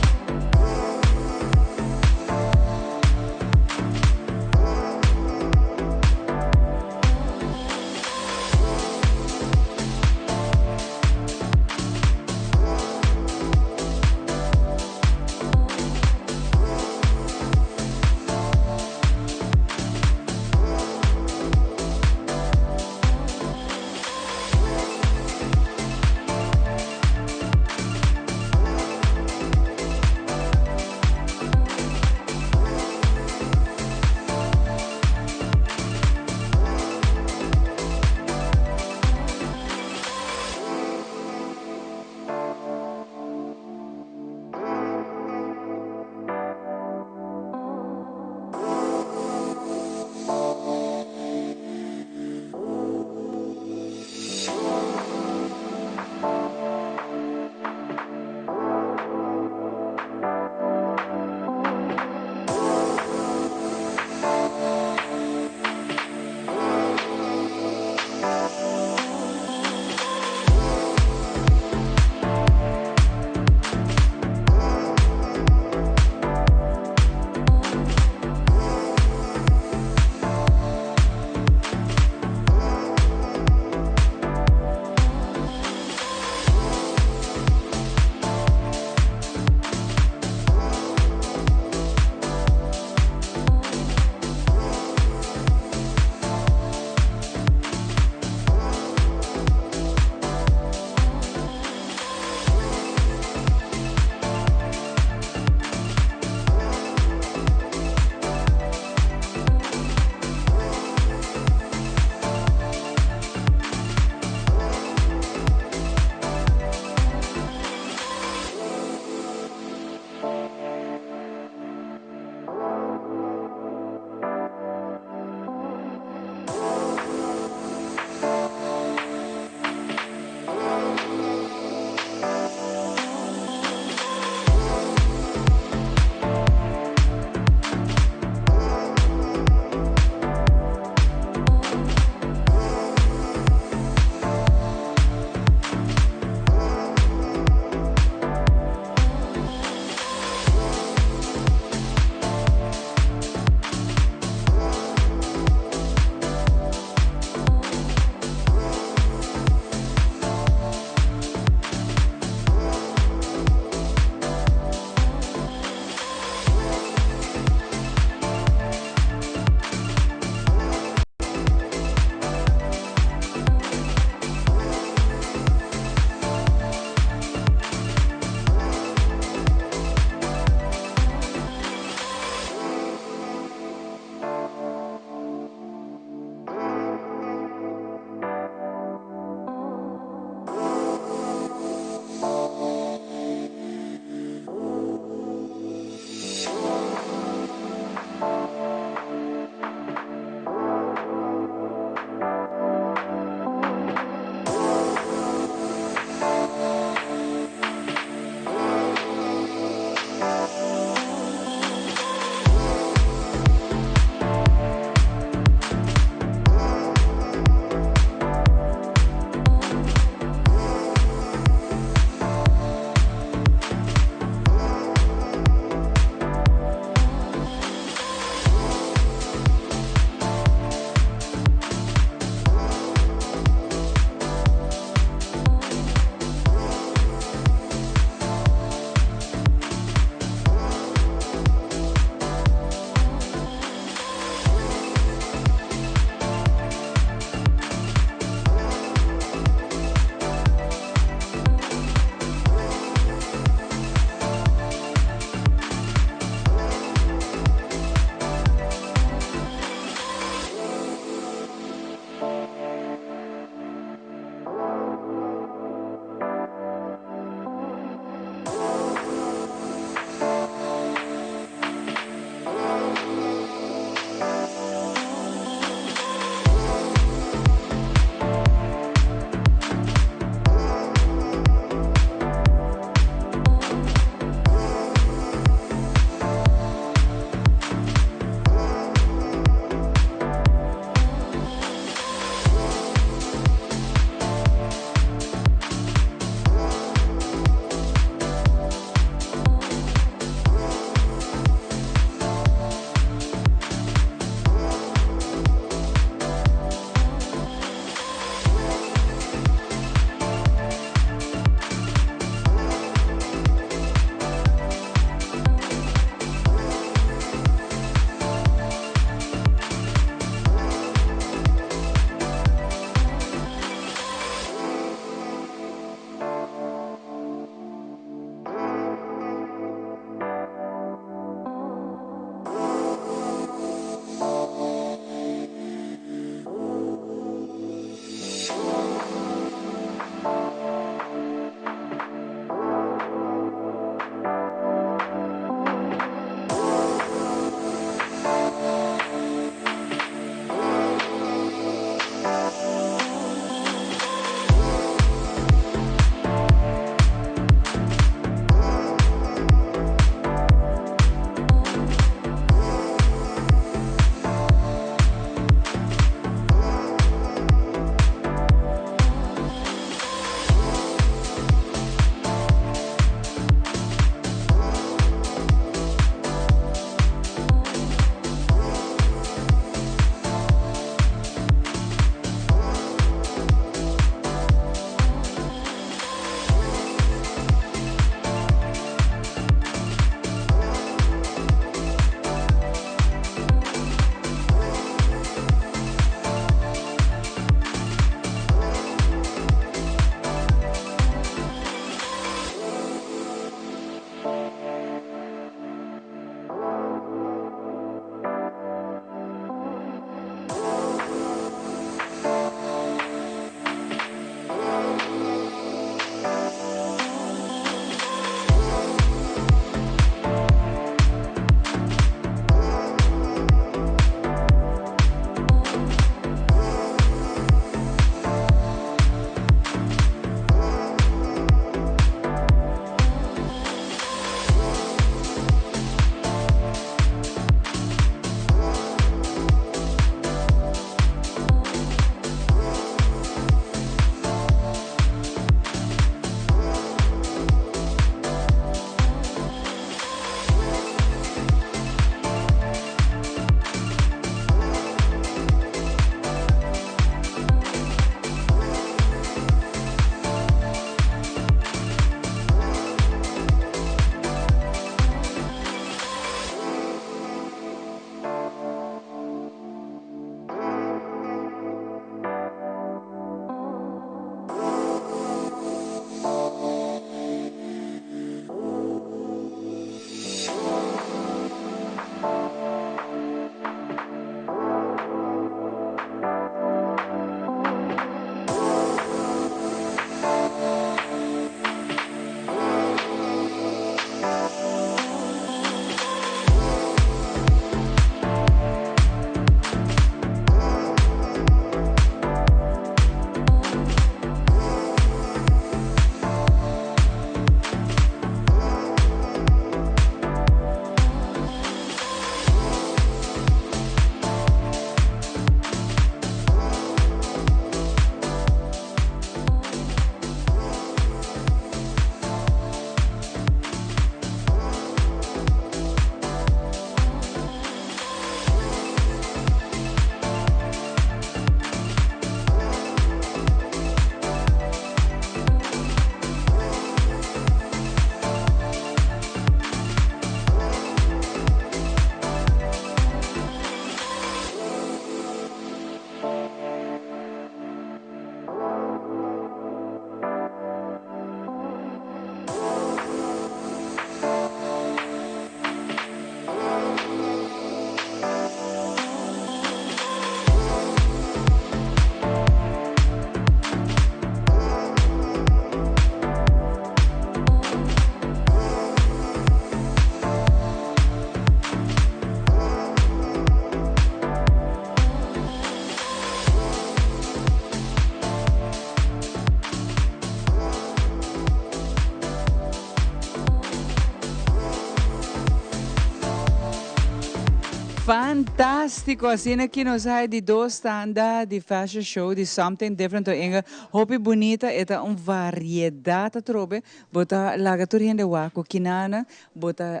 Fantástiko! Asina ki nos a di dos tanda di fashion show di Something Different to Inge. Hopi bunita, e ta un variedat atrobe. Bo ta laga tur hende wak ku kinana, bo ta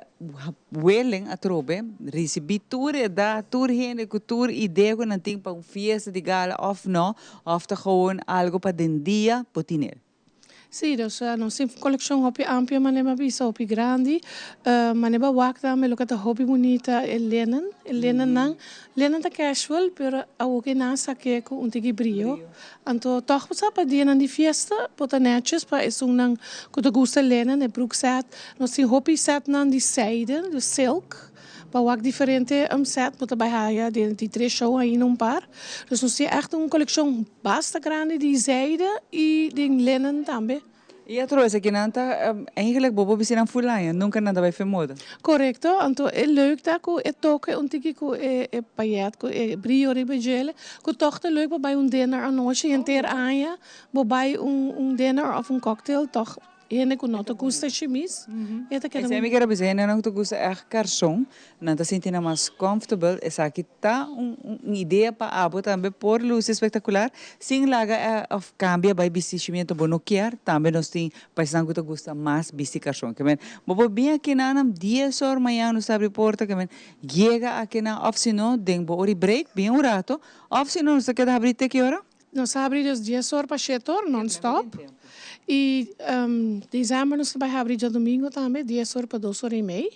willing atrobe risibí tur edat, tur hende ku tur idea ku nan tin pa un fiesta di gala òf no, òf ta gewoon algo pa den dia bo tin el. Sí, dus nos tin kolekshon hopi amplio manera mi a bisa, hopi grandi. Manera bo a wak tambe loke ta hopi bunita e lenen, e lenennan. Lenen ta casual pero awor ke nan a sak'é ku un tiki brio. Anto tòg bo sa pa dianan di fiesta bo ta nètjes pa esunnan ku ta gusta lenen, e broek sèt. Nos tin hopi sètnan di seide, dus silk. Pa wak diferente set bo ta bai haya den di tres show ainda un par. Dus nos tin echt un kolekshon basta grandi di zijde i den linen tambe. I atrobe esakinan ta eigenlijk bo por bisti nan full aña, nunka nan ta bai fe moda. Korekto, anto e leuk ta ku e toke un tiki ku e e payet ku e brio riba djele ku tòg ta leuk pa bai un dinner anochi henter aña bo bai un un dinner òf un cocktail tòg Hende ku no ta gusta shimis, e ta keda. Esei mi kier a bisa, hendenan ku ta gusta ègt karson, nan ta sinti nan mas comfortable, esaki ta un idea pa abo tambe por luci espectacular, sin laga òf kambia bai bisti shimiento bo no kier, tambe nos tin paisnan ku ta gusta mas bisti karson. Ke men, bo por bin akinan dies or mañan nos ta abri porta, ke men, yega akinan òf si no den bo ora di break, bin un rato, òf si no nos ta keda habri te ki ora? Nos a habri des dies or pa shete or non stop y december nos ta bay habri djadomingo tambe dies or pa dos or y mei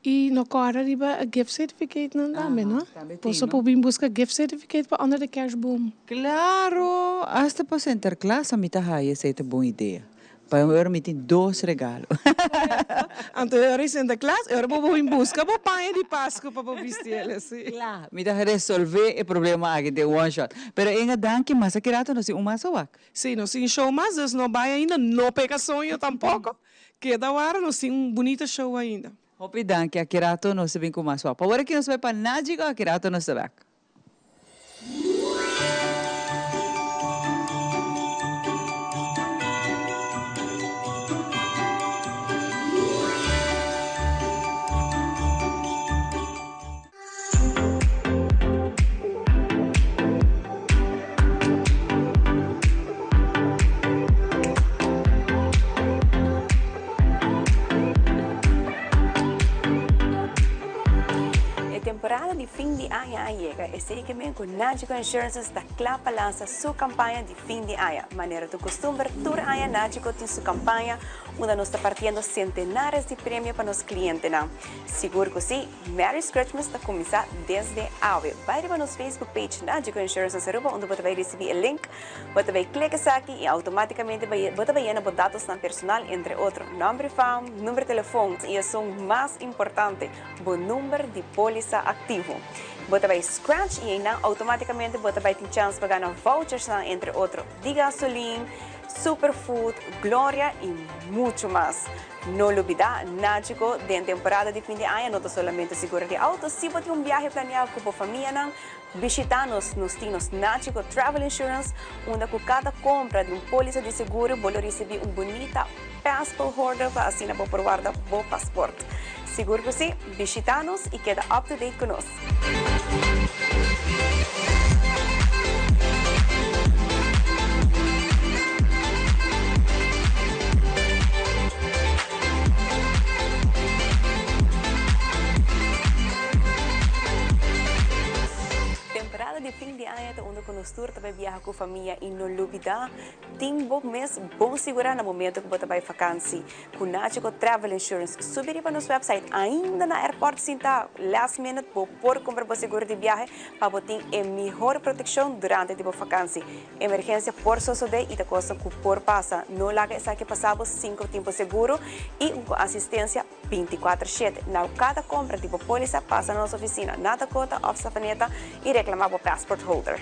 y no corda riba gift certificate nan tambe no boso por bin busca gift certificate pa under the kerstboom. Claro! Hasta pa Sinterklaas a mi ta haya esey ta bon idea. Pa un ora mi tin dos regalo. Anto e ora di Sinterklaas, e ora bo bo bin buska bo paña di Pasku pa bo bisti el asi. Kla, mi ta resolve e problema aki den one shot. Pero Inga, danki mas. Aki rato nos tin un mas awak. Si, nos tin show mas, dus no bai ainda, no pega soño tampoco. Keda wara, nos tin un bunita show ainda. Hopi danki, aki rato nos ta bin ku mas wak. Pa ora ki nos bai pa Nagico, aki rato nos ta bek. E temporada di fin di aña a yega, esei ke men ku Nagico Insurances ta kla pa lansa su kampaña di fin di aña. Manera tu kustumber, tur aña Nagico tin su kampaña unda nos ta partiendo sentenares di premio pa nos klientenan. Sigur ku si, Merry Scratchmas ta kuminsá desde awe. Bai riba nos Facebook page Nagico Insurances Aruba unda bo ta bai risibí e link. Bo ta bai klik esaki i outomátikamente bo ta bai yena bo datosnan personal, entre otro, nòmber di fam, number di telefon i esun mas importante, bo number di pólisa aktivo. Bo ta bai scratch i einan outomátikamente bo ta bai tin chèns pa gana vouchersnan, entre otro, di gasolin, Superfood, Gloria i muchu mas. No lubidá, Nagico den temporada di fin di aña no ta solamente seguro di auto, si bo tin un biahe planeá ku bo famianan, Bishita nos, nos tin nos Nachico Travel Insurance, unda cu cada compra di un polisa di seguro bo lo ricibi un bunita passport holder pa asina bo por warda bo paspoort. Sigur cu si, bishita nos y keda up to date cu nos. Temporada di fin di aña ta unda ku nos tur ta bai biaha ku famia i no lubidá tin bo mes bon sigurá na momento ku bo ta bai fakansi. Ku Nachico Travel Insurance subi riba nos website ainda na airport sinta last minute bo por kumpra bo seguro di biahe pa bo tin e mihor protekshon durante di bo fakansi. Emergensia por sosodé i ta kosnan ku por pasa. No laga esaki pasa bo sin ku tin bo seguro i ku asistensia 24 shete. Na kada kompra di bo pólisa pasa na nos ofisina na Dakota òf Savaneta i reklamá bo passport holder.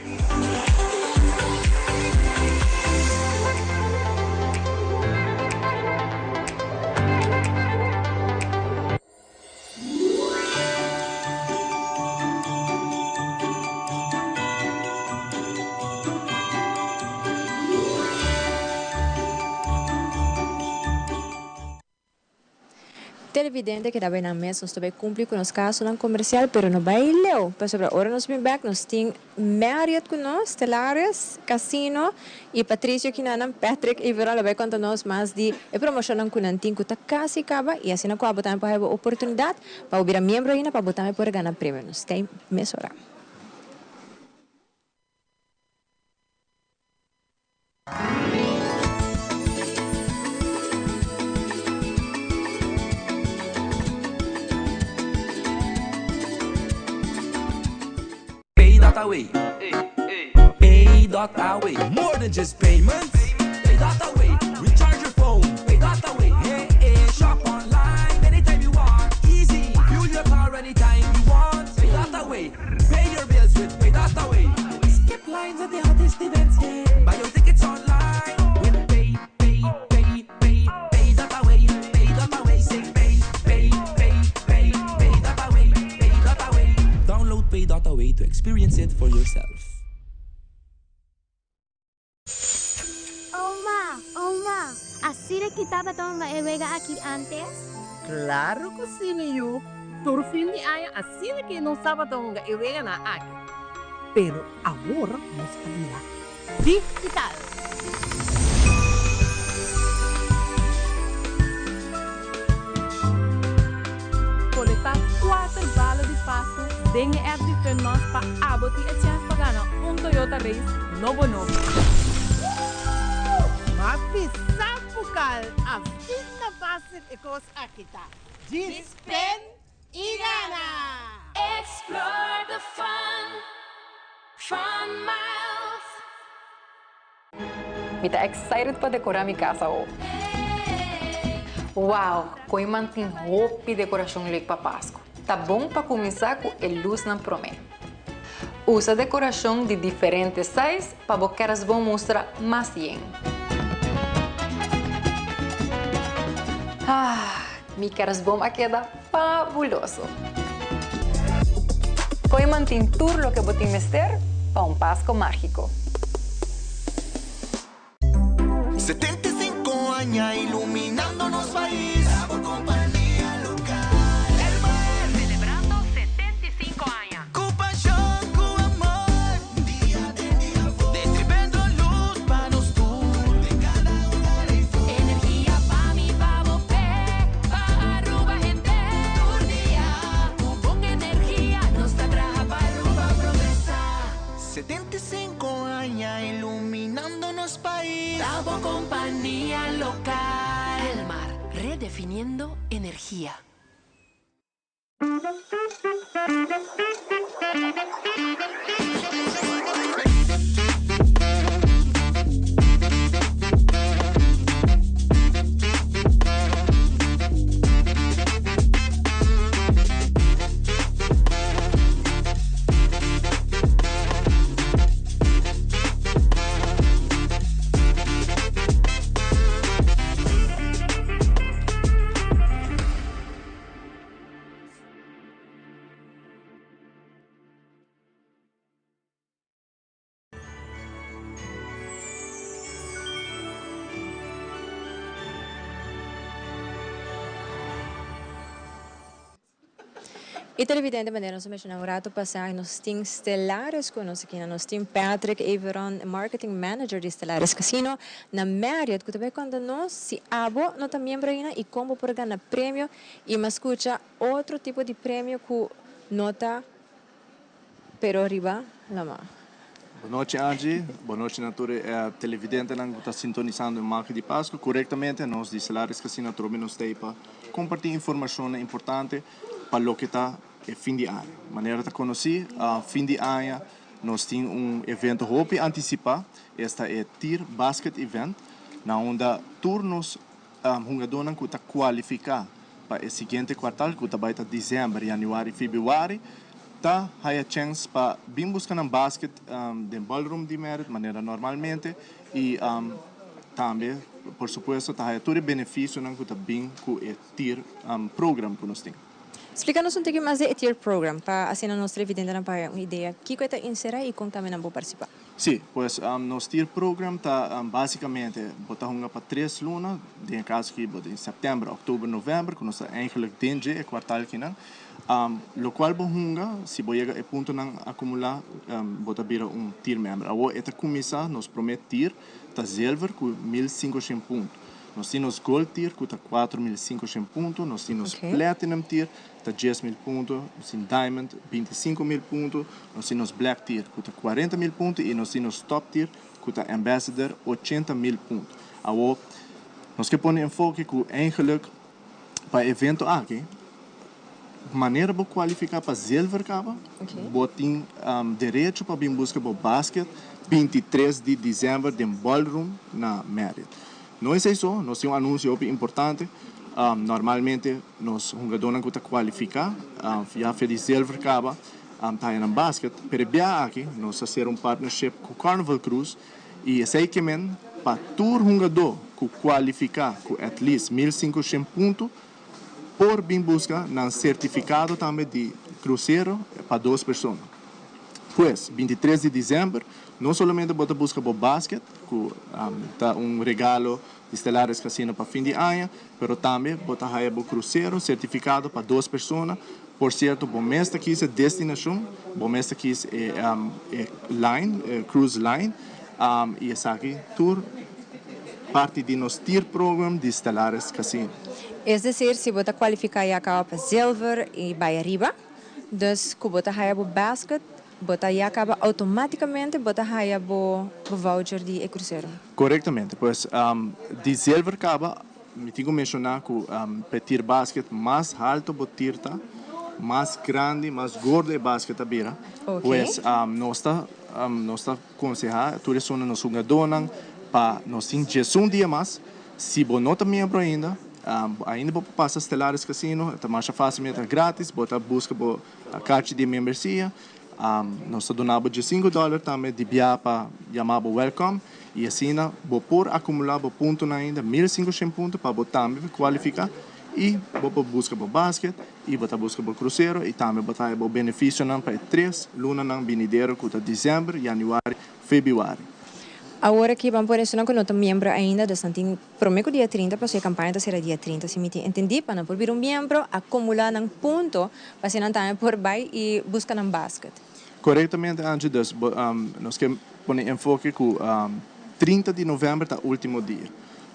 Televidente keda bay nan mes, nos ta bay cumpli cu nos casonan comercial, pero no bay leu, pasobra ora nos bin bek nos tin Marriott cu nos, Stellaris Casino y Patricio Kinanan, Patrick y Veron lo bay conta nos mas di e promocionnan cu nan tin cu ta casi caba y asina cu abo tambe por haya bo oportunidad pa bo bira miembro ainda pa bo tambe por gana premio. Nos ta mesora. Pay dot away. Pay dot away. More than just payments. Pay dot away. Recharge your phone. Pay dot away. Hey, hey. Shop online anytime you want. Easy. Fuel your car anytime you want. Pay dot away. Pay your bills with Pay dot away. Skip lines at the hottest events. Yeah. Buy your tickets online with Pay, Pay, Pay, Pay, Pay dot away. Pay dot away. Say pay, pay, pay, pay, pay dot away. Pay dot away. Download Pay dot away to experience it for yourself. Oma, oma, asina ki tabata hunga e wega aki antes? Claro cu si, mi yu. Tur fin di aña asina ki nos tabata hunga e weganan aki. Pero awor nos a bira digital. Kolektá kuater bala di Pasku den e app di Funmas pa abo tin e chèns pa gana un Toyota Race nobo nobo. Mas bisa bukal asina fásil e kos aki ta. Djis pen i gana! Explore the fun, Fun Miles. Mi ta excited pa decora mi cas awo. Wow, Kooiman tin hopi decoracion leuk pa Pascu. Ta bon pa cuminsa cu e luznan prome. Usa decoracion di diferente size pa bo kerstboom mustra mas yen. Ah, mi kerstboom a keda fabuloso! Kooiman tin tur loke bo tin mester pa un Pasco magico. 75 aña iluminando nos pais. Bo kompania lokal. Elmar. Selebrando 75 aña. Ku pashon, ku amor. Dia den dia for. Destribendo lus pa nos tur. Den kada hogar ei for. Energia pa mi, pa bo, p'e, pa Aruba hende. Tur dia ku bon energia nos ta traha pa Aruba progresa. 75 aña iluminando nos pais. Ta bo kompania lokal. Elmar, redefiniendo energia. Y televidente manera nos a menciona un rato pasa nos tin Stellaris cu nos aki na nos tin Patrick Everon marketing manager di Stellaris Casino na Marriott cu ta bay conta nos si abo no ta miembro aina y con bo por gana premio y mas scucha otro tipo di premio cu no ta pero riba lama. Bon nochi Angie, bon nochi na tur e televidentenan ku ta sintonisando e Magia di Pasku. Korektamente nos di Stellaris Casino atrobe nos ta ei pa kompartí informashonnan importante pa loke ta e fin di aña. Manera ta konosí, fin di aña nos tin un evento hopi antisipá, esta e Tir Basket Event, na unda tur nos Hungadónan ku ta kualifiká pa e siguiente kuartal, ku ta bai ta desèmber, yanüari, febrüari, ta haya chèns pa bin buska nan basket den ballroom di Merit manera normalmente i tambe por supuesto ta haya tur e benefisionan ku ta bin ku e TIR program ku nos tin. Splika nos un tiki mas di e Tier Program pa asina nos televidentenan por haya un idea kiko e ta insera y kon tambe nan por participa. Sí, pues nos Tier Program ta basicamente bo ta hunga pa tres luna, den e caso aki bo tin september, october, november cu nos ta eigenlijk den dje e kwartal kinan. Locual bo hunga, si bo yega e puntonan acumula bo ta bira un Tier Member. Awor e ta cuminsa nos prome Tier ta zilver cu 1500 punto. Nos tin nos Gold Tier cu ta 4500 punto, nos tin nos Platinum Tier ta 10,000 punto, nos tin Diamond 25,000 punto, nos tin nos Black Tier cu ta 40,000 punto y nos tin nos Top Tier cu ta Ambassador 80,000 punto. Awor nos ke pone enfoke cu eigenlijk pa e evento aki manera bo cualifica pa zilver caba bo tin derecho pa bin busca bo basket 23 di december den ballroom na Marriott. No esey so, nos tin un anuncio hopi importante. Normalmente nos hungadornan cu ta cualifica ya fe di zilver caba ta haya nan basket, pero e bia aki nos a cera un partnership cu Carnival Cruise y esey ke men pa tur hungador cu cualifica cu at least 1500 punto por bin busca nan certificado tambe di crucero pa dos persona. Pues, 23 di december, no solamente bo ta busca bo basket, cu ta un regalo di Stellaris Casino pa fin di aña, pero tambe bo ta haya bo crucero certificado pa dos persona. Por cierto, bo mes ta kies e destinacion, bo mes ta kies e line, e cruise line, y esaki tur parti di nos tier program di Stellaris Casino. Es decir, si bo ta cualifica ya caba pa zilver y bay ariba, dus cu bo ta haya bo basket, bo ta ya caba automaticamente bo ta haya bo voucher di e crucero. Corectamente, pues di zilver caba, mi tin cu menciona cu pa e tier basket mas halto bo tier ta, mas grandi, mas gordo e basket ta bira. Pues nos ta nos ta conseha tur esunnan nos hungadornan pa nos tin 11 dia mas. Si bo no ta miembro ainda, ainda bo por pasa Stellaris Casino, e ta masha facil, e ta gratis, bo ta busca bo kaartje di membresia. Nos ta duna bo 15 dollar tambe di bia pa yama bo welcome y asina bo por acumula bo puntonan ainda, 1500 punto pa bo tambe cualifica y bo por busca bo basket y bo ta busca bo crucero y tambe bo ta haya bo beneficionan pa e tres lunanan binidero cu ta december, januari, februari. Awor aki ban por esunnan cu no ta miembro ainda, dus nan tin prome cu dia 30, pasobra e campaña ta cera dia 30, si mi tin entendi, pa nan por bira un miembro, acumula nan punto, pa asina nan tambe por bay y busca nan basket. Corectamente, Angie, dus nos ke pone enfoke cu 30 di november ta ultimo dia.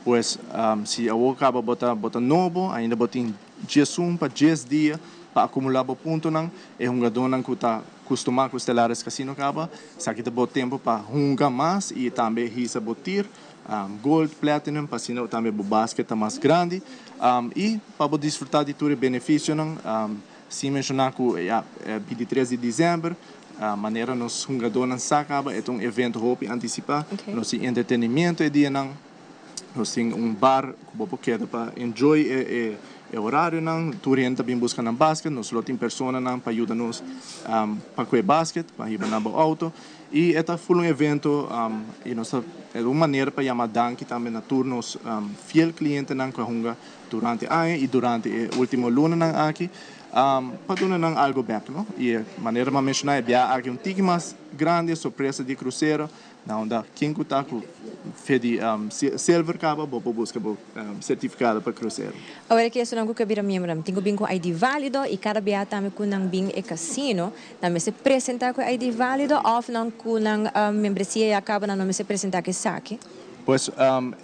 Pues si awor caba bo ta bo ta nobo, ainda bo tin 11 pa 10 dia pa acumula bo puntonan. E hungadornan cu ta custuma cu Stellaris Casino caba, esaki ta bo tempo pa hunga mas y tambe hisa bo tier, gold, platinum, pa asina tambe bo basket ta mas grandi y pa bo disfruta di tur e beneficionan. Sin menciona cu ya 23 di december, manera nos hungadornan sa caba, e ta un evento hopi anticipa. Nos tin entretenimiento e dianan, nos tin un bar cu bo por keda pa enjoy e horarionan. Tur hende ta bin busca nan basket, nos lo tin personanan pa yuda nos pa cu e basket, pa hiba nan bo auto. Y e ta full un evento y nos ta, e un manera pa yama danki tambe na tur nos fiel clientenan cu a hunga durante aña y durante e ultimo lunanan aki, pa duna nan algo bek, no? Y e manera mi a menciona e bia aki un tiki mas grandi, e sorpresa di crucero, na unda ken cu ta cu fe di silver caba bo por busca bo certificado pa crucero. Awor ki esunnan cu ke bira miembro nan tin cu bin cu ID valido y cada bia tambe cu nan bin e casino nan mester presenta cu e ID valido of nan cu nan membresia ya caba nan no mester presenta cu esaki? Pues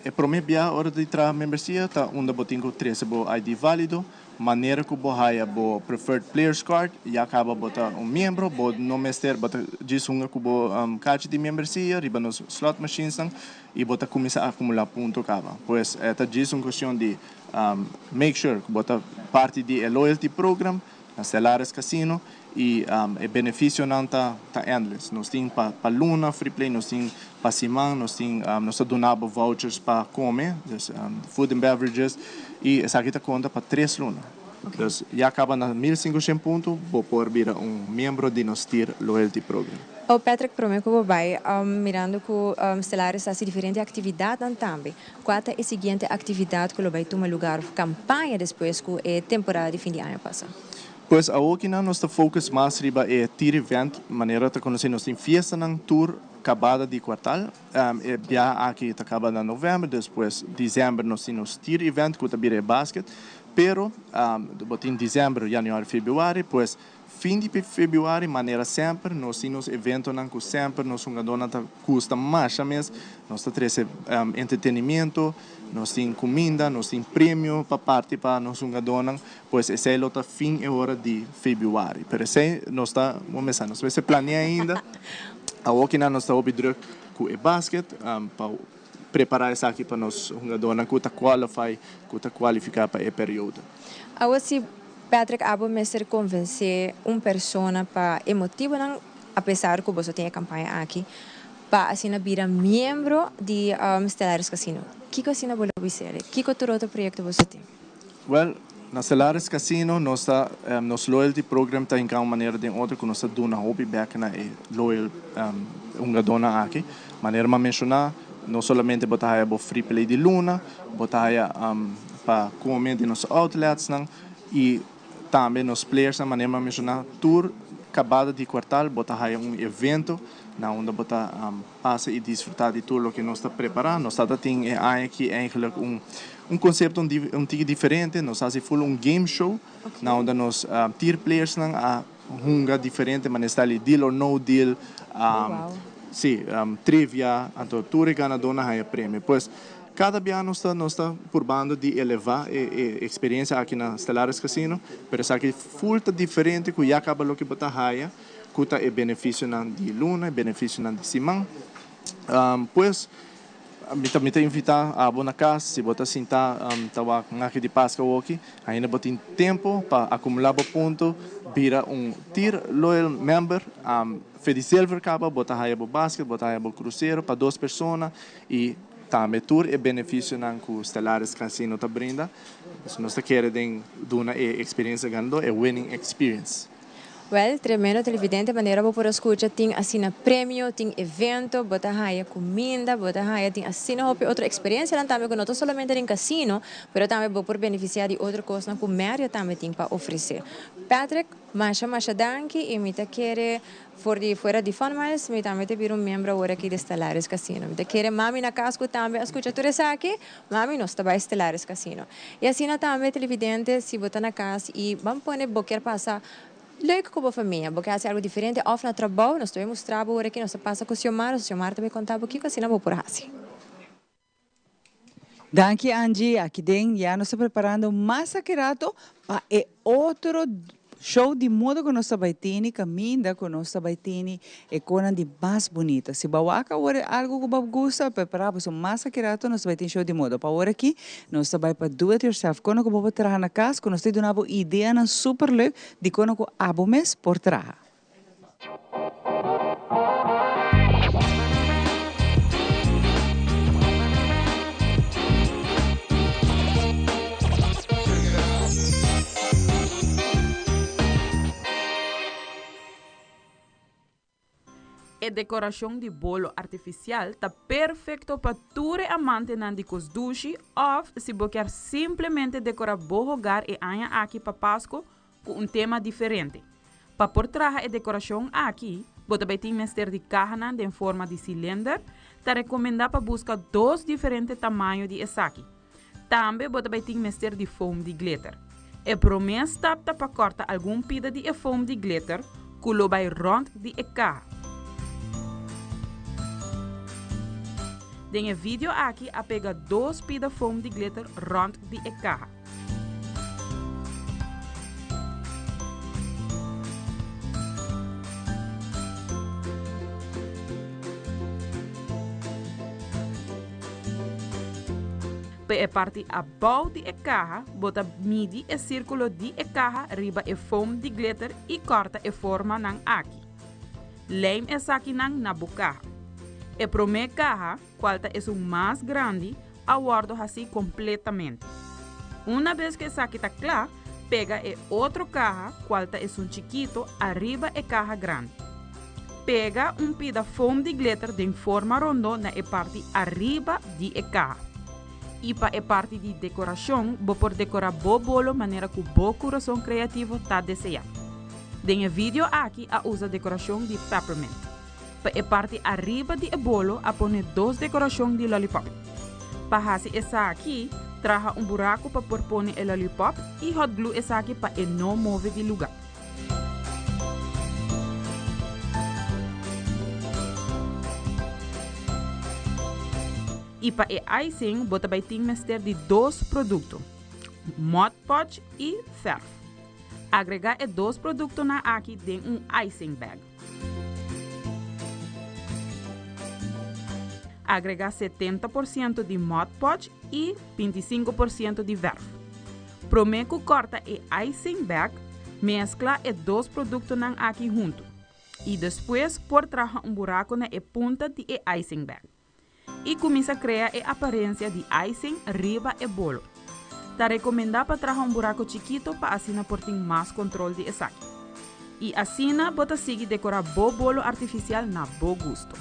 e prome bia ora di traha membresia ta unda bo tin cu trece bo ID valido. Manera cu bo haya bo Preferred Players Card ya caba bo ta un miembro, bo no mester, bo ta djis hunga cu bo kaartje di membresia riba nos slot machinesnan y bo ta cuminsa acumula punto caba. Pues e ta djis un cuestion di make sure cu bo ta parti di e loyalty program na Stellaris Casino y e beneficionan ta endless. Nos tin pa luna free play, nos tin pa siman, nos tin nos ta duna bo vouchers pa come, dus food and beverages, y esaki ta conta pa tres luna. Dus ya caba na 1500 punto bo por bira un miembro di nos Tier Loyalty Program. Oh Patrick, prome cu bo bay, mirando cu Stellaris ta haci diferente actividadnan tambe, cua ta e siguiente actividad cu lo bay tuma lugar of campaña despues cu e temporada di fin di aña pasa? Pues awokinan nos ta focus mas riba e tier event, manera ta conoci nos tin fiestanan tur cabada di kwartal, e biaha aki ta caba na november, despues december nos tin nos tier event cu ta bira e basket, pero bo tin december, januari, februari, pues Fin di februari manera semper nos tin nos eventonan cu semper nos hungadornan ta gusta masha mes. Nos ta trece entretenimiento, nos tin cuminda, nos tin premio pa parti pa nos hungadornan. Pues esey lo ta fin e ora di februari. Pero esey nos ta, bo mesa, nos mester planea ainda. Awokinan nos ta hopi druk cu e basket pa prepara esaki pa nos hungadornan cu ta qualify, cu ta cualifica pa e periodo. Awo si Patrick abo mester convence un persona pa e motibonan apesar cu boso tin e campaña aki pa asina bira miembro di Stellaris Casino. Kico asina bo lo bis'e? Kico tur otro proyecto boso tin? Well, na Stellaris Casino nos ta nos loyalty program ta hinca un manera den otro cu nos ta duna hopi bek na e loyal hungadornan aki. Manera mi a menciona, no solamente bo ta haya bo free play di luna, bo ta haya pa come den nos outletsnan y tambe nos playersnan manera mi a menciona tur cabada di kwartal bo ta haya un evento na unda bo ta pasa y disfruta di tur loke nos ta prepara. Nos ta ta tin e aña aki eigenlijk un un concepto un tiki diferente, nos haci full un game show na unda nos tier playersnan a hunga diferente manera style di deal or no deal, si, trivia, anto tur e ganadornan haya premio. Pues cada bia nos ta nos ta purbando di eleva e e experiencia aki na Stellaris Casino, pero esaki full ta diferente cu ya caba loke bo ta haya cu ta e beneficionan di luna, e beneficionan di siman. Pues Mi ta mi ta invitá abo na kas, si bo ta sintá ta wak Ngaki di Paska awoki, ainda bo tin tempu pa akumulá bo punto, bira un Tier Loyal Member, fe di Silver kaba bo ta haya bo basket, bo ta haya bo krusero pa dos persona i tambe tur e benefisionan ku Stellaris Casino ta brinda. Nos ta kere den duna e eksperensia ganadó, e winning experience. Wel, tremendo televidente, manera bo por a scucha tin asina premio, tin evento, bo ta haya cuminda, bo ta haya tin asina hopi otro experiencianan tambe cu no ta solamente den casino, pero tambe bo por beneficia di otro cosnan cu Marriott tambe tin pa ofrece. Patrick, masha masha danki y mi ta kere for di fuera di Fun Miles mi tambe ta bira un miembro awor aki di Stellaris Casino. Mi ta kere mami na cas cu tambe a scucha tur esaki, mami nos ta bay Stellaris Casino. Y asina tambe televidente si bo ta na cas y ban pone bo kier pasa leuk cu bo famia, bo kier haci algo diferente of na trabou, nos ta bay mustra bo ora ki nos ta pasa cu Xiomara, Xiomara ta bay conta bo kico asina bo por haci. Danki Angie, aki den ya nos ta preparando mas aki rato pa e otro Show di moda ku nos ta bai tini, kaminda ku nos ta bai tini e konan di mas bunita. Si bo a wak awor e algu ku bo a gusta, prepará pasobra mas aki rato nos ta bai tin show di moda. Pa awor aki nos ta bai pa do it yourself, kono ku bo por traha na kas, ku nos ta duna bo ideanan super leuk di kono ku abo mes por traha. E decoracion di bolo artificial ta perfecto pa tur e amantenan di cos dushi of si bo kier simplemente decora bo hogar e aña aki pa Pasco cu un tema diferente. Pa por traha e decoracion aki, bo ta bay tin mester di cahanan den forma di cilinder, ta recomenda pa busca dos diferente tamaño di esaki. Tambe bo ta bay tin mester di foam di glitter. E prome stap ta pa corta algun pida di e foam di glitter cu lo bay rond di e caha. Den e video aki a pega dos pida foam di glitter rond di e caha. Pa e parti abou di e kaha, bo ta midi e sírkulo di e kaha riba e foam di glitter i kòrta e formanan aki. Lijm esakinan na bo kaha. E promé kaha, kual ta esun mas grandi, a wòrdu hasí kompletamente. Una bes ku esaki ta kla, pega e otro kaha, kual ta esun chikito, ariba e kaha grandi. Pega un pida foam di glitter den forma rondó na e parti ariba di e kaha. Y pa e parti di decoracion, bo por decora bo bolo manera cu bo curason creativo ta desea. Den e video aki a usa decoracion di peppermint. Pa e parti ariba di e bolo a pone dos decoracion di lollipop. Pa haci esaki, traha un buraco pa por pone e lollipop y hot glue esaki pa e no move di luga. Y pa e icing bo ta bay tin mester di dos producto, Mod Podge y verf. Agrega e dos productonan aki den un icing bag. Agrega 70% di Mod Podge y 25% di verf. Prome cu corta e icing bag, mezcla e dos productonan aki hunto. Y despues por traha un buraco na e punta di e icing bag. Y cuminsa crea e aparencia di icing riba e bolo. Ta recomenda pa traha un buraco chikito pa asina por tin mas control di esaki. Y asina bo ta sigui decora bo bolo artificial na bo gusto.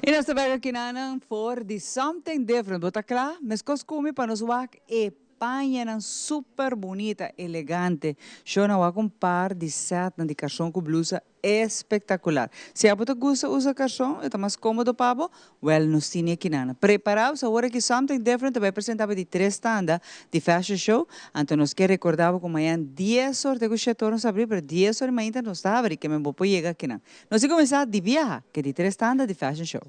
Y nos ta bek aki nanan for di Something Different. Bo ta kla? Meskos ku mi pa nos wak e pañanan super bunita, elegante. Shona wak un par di setnan di karson ku blusa Espectacular! Si abo ta gusta usa carson, e ta mas comodo pa bo, wel nos tin e kinana. Prepara bo, awor aki Something Different ta bay presenta bo di tres tanda di fashion show, anto nos ke recorda bo cu mañan dies or te cu shete or nos ta abri, pero dies or y mainta nos ta habri, ke men bo por yega akinan. Nos tin cuminsa di biaha ke di tres tanda di fashion show.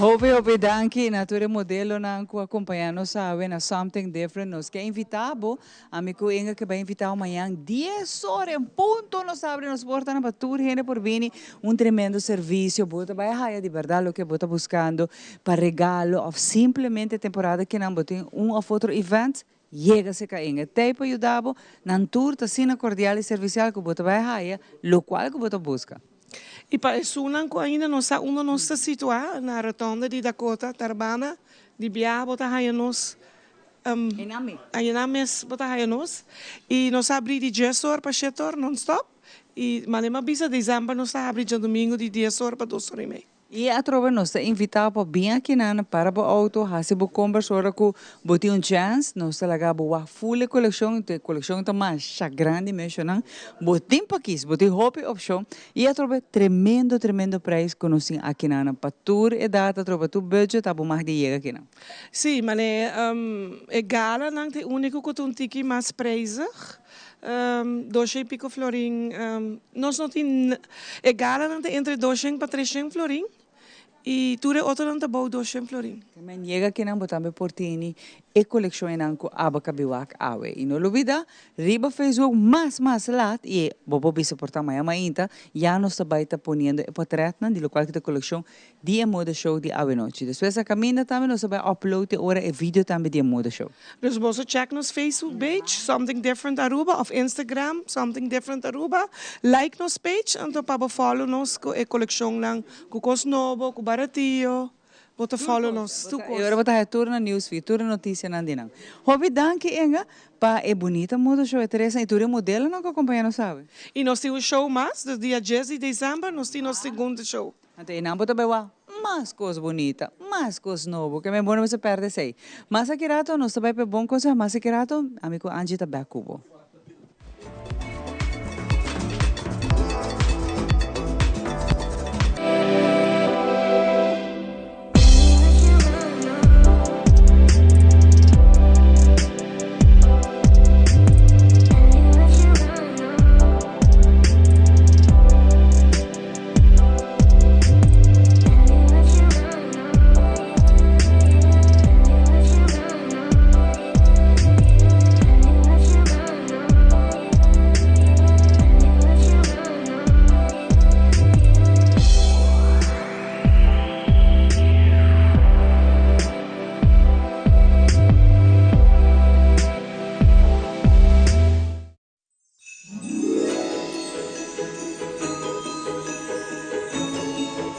Hopi hopi danki na tur e modelonan ku a kompañá nos awe na Something Different. Nos ke invitá bo, ami ku Inga ke bai invitá bo mañan dies ora en punto nos ta abri nos portanan pa tur hende por bini. Un tremendo servisio, bo ta bai haya di bèrdat loke bo ta buskando pa regalo òf simplemente temporada kinan bo tin un òf otro event, yega serka Inga. Tei pa yuda bo, nan tur ta asina kordial i servisial ku bo ta bai haya lokual ku bo ta buska. I pa esunnan ku ainda no sa unda nos ta situá, na rotonde di Dakota, Tarbana, di biaha bo ta haña nos, einan mes bo ta haña nos. I nos a habrí di dies or pa shete or nonstòp, i manera mi a bisa desèmber nos ta habrí djadumingu di dies or pa dos or i mei. I atrobe nos ta invitá bo bin akinan para bo outo, hasi bo kompras ora ku bo tin un chèns. Nos ta laga bo wak ful e kolekshon, e kolekshon ta masha grandi menshonan. Bo tin pa kis, bo tin hopi opshon i atrobe tremendo tremendo preis ku nos tin akinan pa tur edat, atrobe tur budget a bo mag di yega akinan. Sí, mane e galanan ta e úniko ku ta un tiki mas preizig. Doshen y pico florin. Nos no tin, e galanan ta entre doshen pa treshen florin y tur e otronan ta bou doshen florin. Te men yega kinan bo tambe por tini e coleccion enan cu aba cabiwak awe. Y no lubida, riba Facebook mas mas laat y bo por bisa por ta maya mainta, ya nos ta bay ta poniendo e potretnan di locual cu ta coleccion Di e moda show di awenochi. Despues a caminda tambe nos a bay upload e ora e video tambe di e moda show. Dus boso check nos Facebook page Something Different Aruba of Instagram Something Different Aruba. Like nos page anto pa bo follow nos cu e coleccionnan cu cos nobo, cu baratio. Bo ta follow nos tur cos. E ora bo ta haya tur na news feed, tur e noticianan di nan. Hopi danki Inga pa e bunita moda show e tres y tur e modelonan cu a compaña nos awe. Y nos tin un show mas, dus dia dies di december nos tin nos segundo show. Anto einan bo ta bai wak mas kos bunita, mas kos nobo, ke men bo no mester pèrdè esei. Mas aki rato nos ta bai pa e bon konseho, mas aki rato ami ku Angie ta bèk ku bo.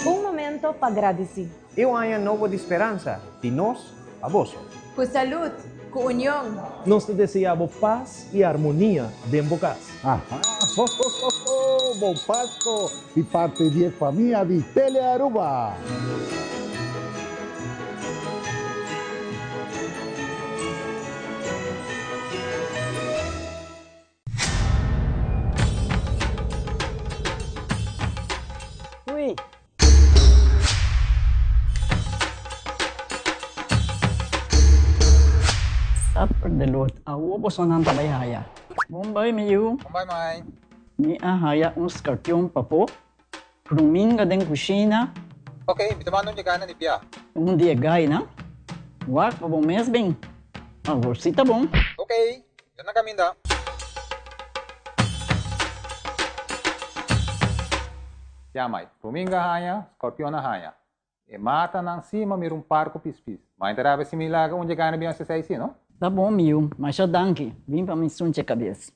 Un momento pa gradisí. I un aña nobo di speransa di nos pa boso. Ku salud, ku union. Nos ta deseá bo pas i armonia den bo kas. Aha, ho ho ho ho, bon Pasco di parti di e famia di Telearuba! Ui. Supper de lot. Awo bosonan ta bai haya. Bon bai mi yu. Bon bai mai. Mi a haya un skarpion papo. Pruminga den kushina. Ok, mi ta manda un yegana di bia. Un di e gainan. Wak pa bo mes bin. Awor si ta bon. Ok, yo na kaminda. Ya mai, pruminga haña, skorpion a haña. E matanan si ma mira un par ku pispis. Ma inta rabia si mi laga un yegana bin hasi esei si, no? Ta bon mi yu, masha danki. Bin pa mi sunche kabes.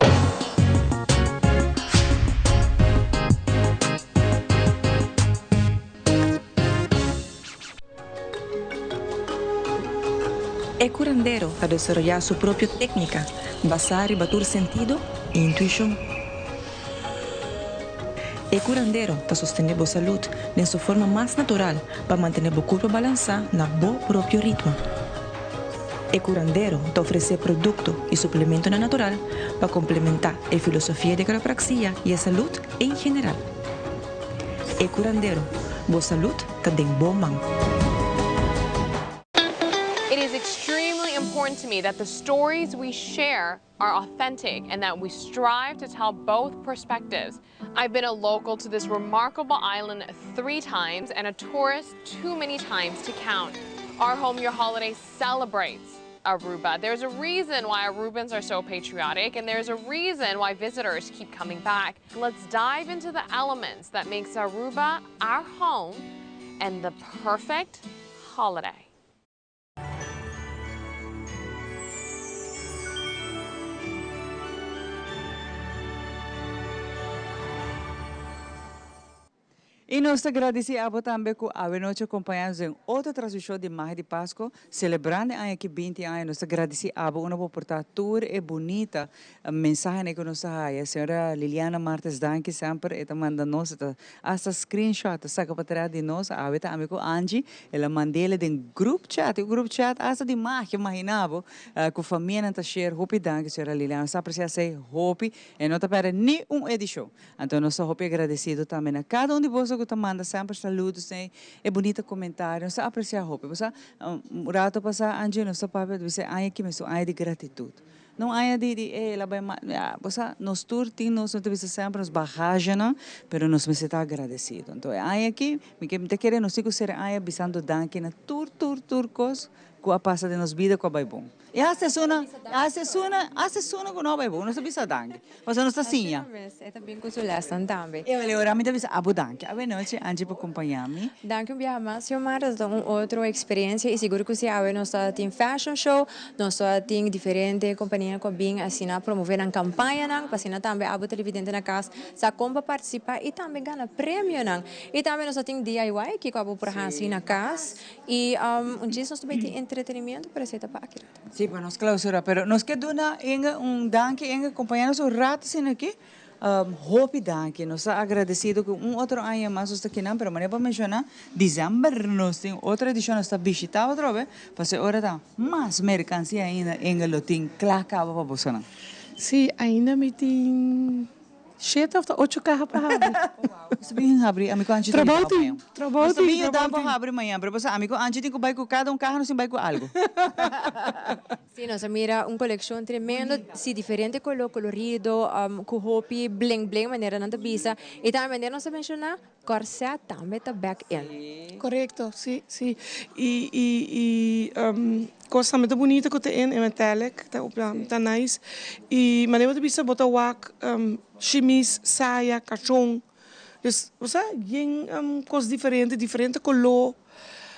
E curandero ta desaroyá su propio técnica basá riba tur sentido i intuishon. E curandero ta sostené bo salud den su forma mas natural pa mantené bo curpa balansá na bo propio ritmo. E curandero ta ofresé producto i suplementonan natural pa complementá e filosofia di quiropraxia i e salud en general. E curandero, bo salud ta den bo man. It is extremely important. important to me that the stories we share are authentic and that we strive to tell both perspectives. I've been a local to this remarkable island three times and a tourist too many times to count. Our Home Your Holiday celebrates Aruba. There's a reason why Arubans are so patriotic and there's a reason why visitors keep coming back. Let's dive into the elements that makes Aruba our home and the perfect holiday. I nos ta gradisí abo tambe ku awe nochi a kompañá nos den otro transmishon di Magia di Pasko, selebrando e aña aki binti aña. Nos ta gradisí abo unda bo por ta tur e bunita mensahenan ku nos ta haya. Señora Liliana Martes danki semper e ta manda nos, e ta hasta screenshot ta saka pa tras di nos. Awe ta ami ku Angie, el a mand'el den group chat, e group chat hasta di magia, imagina bo, ku famianan ta share. Hopi danki señora Liliana, nos ta apresia esei hopi. E no ta pèrdè ni un edishon. Anto nos ta hopi agradecido tambe na cada un di boso cu ta manda semper saludos n'e e bunita comentario. Nos ta aprecia hopi. Bo sa, un rato pasa Angie nos ta papia ta bisa e aña aki mes un aña di gratitud. No un aña di di e el a bay mal. Ya, bo sa, nos tur tin nos, nos ta bisa semper nos bagagenan, pero nos mester ta agradecido. Anto e aña aki, mi ke mi ta kere nos tin cu cera e aña bisando danki na tur tur tur cos cu a pasa den nos bida cu a bay bon. E hasta esuna, hasta esuna, hasta esuna ku no bai bon, nos ta bisa danki. Pasobra nos ta siña. Asina mes, e ta bin ku su lèsnan tambe. E wele ora mi ta bisa abo danki. Awe nochi, Angie pa kompañá mi. Danki un biaha mas, Xiomara. Ta un otro eksperensia i sigur ku si awe nos ta tin fashion show, nos ta tin diferente kompania ku a bin asina promové nan kampañanan, pa asina tambe abo televidente na kas sa kon pa partisipá i tambe gana premionan. I tambe nos ta tin DIY, kiko abo por hasi na kas. Y un djis nos ta bay tin entretenimiento pero esey ta pa aki rato. Sí, pa nos clausura, pero nos ke duna Inge un danki, Inge compaña nos un rato asina aki, hopi danki, nos ta agradecido cu un otro aña mas nos ta kinan, pero manera bo a menciona, december nos tin otro edicion, nos ta bishita otro be, pasobra e ora ta mas mercancia ainda Inge lo tin cla caba pa bosonan. Sí, ainda mi tin Shete of ta ocho kaha pa habri. Nos ta bin habri, ami ku Angie ta yuda bo mañan. Trabou tin, Nos ta bin yuda bo habri mañan, pero pasobra ami ku Angie tin ku bai ku kada un kaha, nos tin bai ku algu. Sí, nos a mira un kolekshon tremendo, sí, diferente koló, kolorido, ku hopi bling bling, manera nan ta bisa. I tambe manera nos a menshoná, kòrsè tambe ta bèk in. Korekto, sí, sí. I, i, i kos tambe ta bunita ku ta in, e metallic, ta ta nice. I manera bo ta bisa bo ta wak shimis, saya, kachon. Dus, bo sa, yen kos diferente, diferente koló.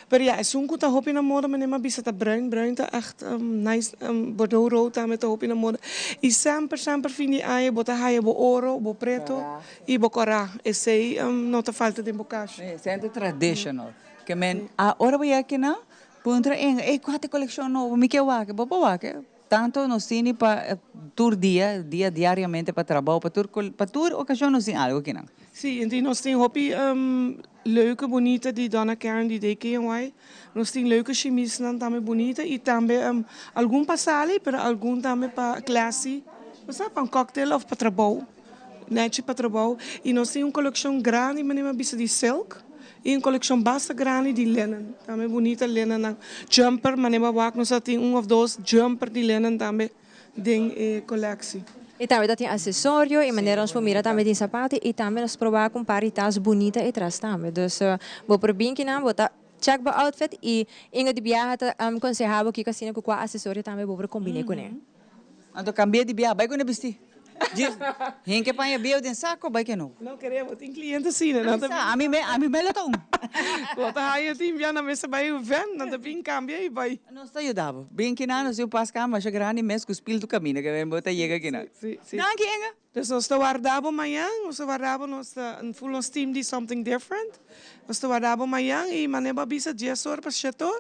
Pero ya, esun ku ta hopi na moda manera mi a bisa ta bruin, bruin ta ègt nice, bordeaux rood tambe ta hopi na moda. I semper, semper fin di aña bo ta haya bo oro, bo preto i bo kòrá. Esei no ta falta den bo kashi. Esei ta traditional. Ke men a ora bo yega kinan, puntra Inge, ey kua ta e kolekshon nobo? Mi ke wak. Bo por wak. Tanto nos tini pa tur dia, dia diariamente pa trabou, pa tur pa tur ocasion nos tin algo kinan. Sí, en nos tin hopi leuke bunita di Donna Karan di DKNY. Nos tin leuke shimisnan tambe bunita y tambe algun pa sali pero algun tambe pa classy, bo sa, pa un cocktail of pa trabou, nechi pa trabou. Y nos tin un coleccion grandi manera mi a bisa di silk. I un kolekshon basta grandi di lenen tambe bunita lenennan. Jumper, manera bo a wak nos a tin un of dos jumper di lenen tambe den e koleksi. I tambe ta tin asesorio i manera nos por mira tambe tin sapato i tambe nos proba ku un par di tas bunita e tras tambe. Dus bo por bin kinan bo ta check bo outfit i ingo di biaha ta konseha bo kiko asina ku kua asesorio tambe bo por kombine kuné. Anto kambia di biaha bai ku na bisti. Djis, hen ke paña bieu den sako bai ke nobo. No kerebo, tin kliente asina, nan ta bin. Ami me, ami me lo ta un. Bo ta haya tin bia nan mester bai un vent, nan ta bin kambia i bai. Nos ta yuda bo. Bin kinan nos tin un pas kama masha grandi mes ku spil tu kaminda ke bo ta yega kinan. Si, si. Danki Inge. Dus nos ta warda bo mañan, nos ta warda bo, nos ta full nos team di Something Different. Nos ta warda bo mañan i manera bo a bisa dies or pa shete or.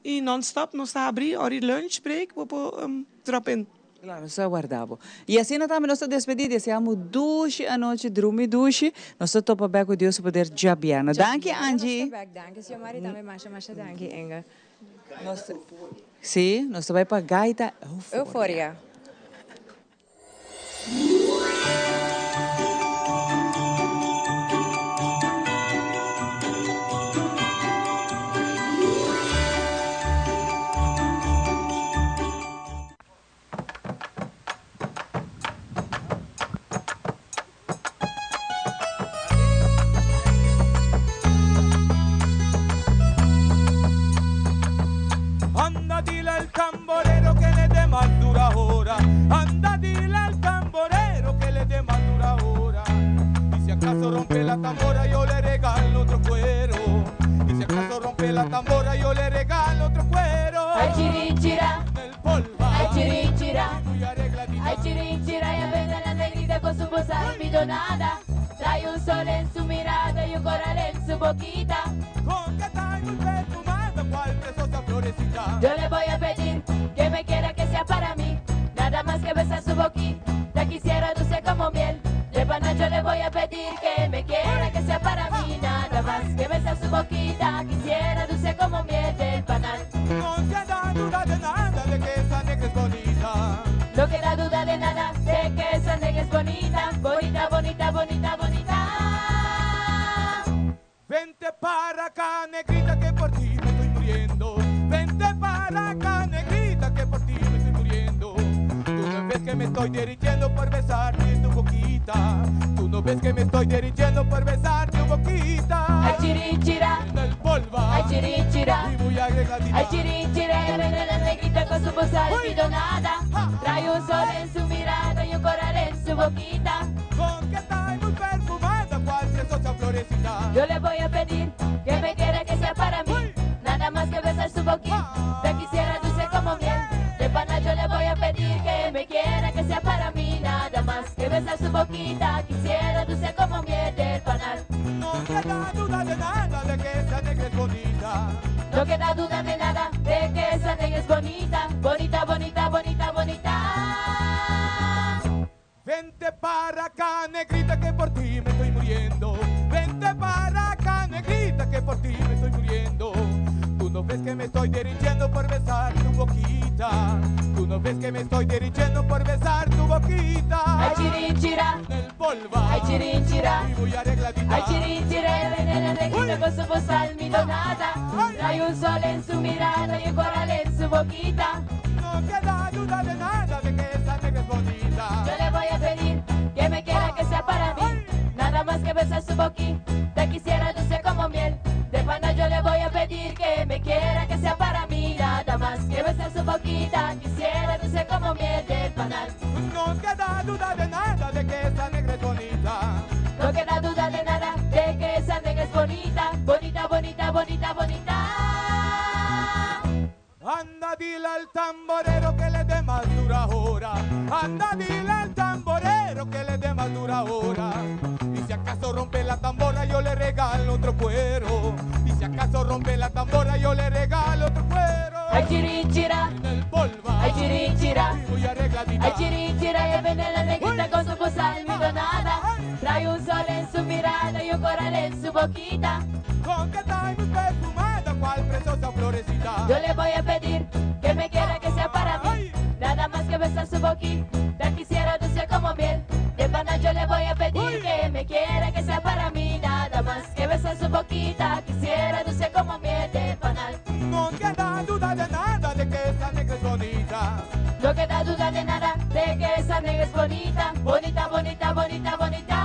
I non stop nos ta habri ora di lunch break bo por drop in. Claro, nos ta warda bo. I asina tambe nos ta despedí, deseamo dushi anochi, drumi dushi. Nos ta topa bek ku Dios su poder djabièrnè. Danki Angie. Nos ta bek, danki Xiomara i tambe masha masha danki Inge. Nos, sí, nos ta bai pa Gaita Euforia. Euforia. acaso rompe la tambora, yo le regalo otro cuero. Y si acaso rompe la tambora, yo le regalo otro cuero. Ay, chirinchira. El polvo. Ay, chirinchira. Ay, chirinchira, ya ven a la negrita con su voz almidonada. Trae un sol en su mirada y un coral en su boquita. Con que está muy perfumada, cual preciosa florecita. Yo le voy a pedir que me quiera que sea para mí. Nada más que besar su boquita, quisiera dulce como miel. De pana yo le voy a pedir que me quiera que sea para mí. Nada más que besar su boquita, quisiera dulce como miel del panal. No queda duda de nada de que esa negra es bonita. No queda duda de nada de que esa negra es bonita, bonita, bonita, bonita, bonita. Vente para acá, negrita, que por ti me estoy muriendo. Vente para acá, negrita, que por ti me estoy muriendo. Tú no ves que me estoy derritiendo por besarte tu boquita. Tú no ves que me estoy derritiendo por besarte tu boquita. Ay, chirinchira. En el polvo. Ay, chirinchira. Y muy arregladita. Ay, chirinchira, ya viene la negrita con su voz almidonada. Trae un sol en su mirada y un coral en su boquita. Con que está muy perfumada, cual preciosa florecita. Yo le voy a pedir que me quiera que sea para mí. Nada más que besar su boquita, quisiera dulce como miel. De pana yo le voy a pedir que me quiera que sea para mí. Nada más que besar su boquita, quisiera dulce como miel del panal. No queda duda de nada de que esa negra es bonita. No queda duda de nada de que esa negra es bonita, bonita, bonita, bonita, bonita. Vente para acá, negrita, que por ti me estoy muriendo. Vente para acá, negrita, que por ti me estoy muriendo. Tú no ves que me estoy derritiendo por besar tu boquita. Tú no ves que me estoy derritiendo por besar tu boquita. Ay, chirinchira. En el polvo. Ay, chirinchira. Y muy arregladita. Ay, chirinchira, ya viene la negrita con su voz almidonada. Trae un sol en su mirada y un coral en su boquita. No queda duda de nada de que esa negra es bonita. Yo le voy a pedir que me quiera que sea para mí. Nada más que besar su boquita, quisiera dulce como miel. De pana yo le voy a pedir que me quiera que sea para mí. Nada más que besar su boquita, quisiera dulce como miel del panal. No queda duda de nada de que esa negra es bonita. No queda duda de nada de que esa negra es bonita, bonita, bonita, bonita, bonita. Anda, dile al tamborero que le dé más dura ahora. Anda, dile al tamborero que le dé más dura ahora. Y si acaso rompe la tambora, yo le regalo otro cuero. Y si acaso rompe la tambora, yo le regalo otro cuero. Ay, chirinchira. En el polvo. Ay, chirinchira. Y muy arregladita. Ay, chirinchira, ya viene la negrita con su voz almidonada. Trae un sol en su mirada y un coral en su boquita. Con que está muy perfumada, cual preciosa florecita. Yo le voy a pedir que me quiera que sea para mí. Nada más que besar su boquita, quisiera dulce como miel. De pana yo le voy a pedir que me quiera que sea para mí. Nada más que besar su boquita, quisiera dulce como miel de panal. No queda duda de nada de que esa negra es bonita. No queda duda de nada de que esa negra es bonita, bonita, bonita, bonita, bonita.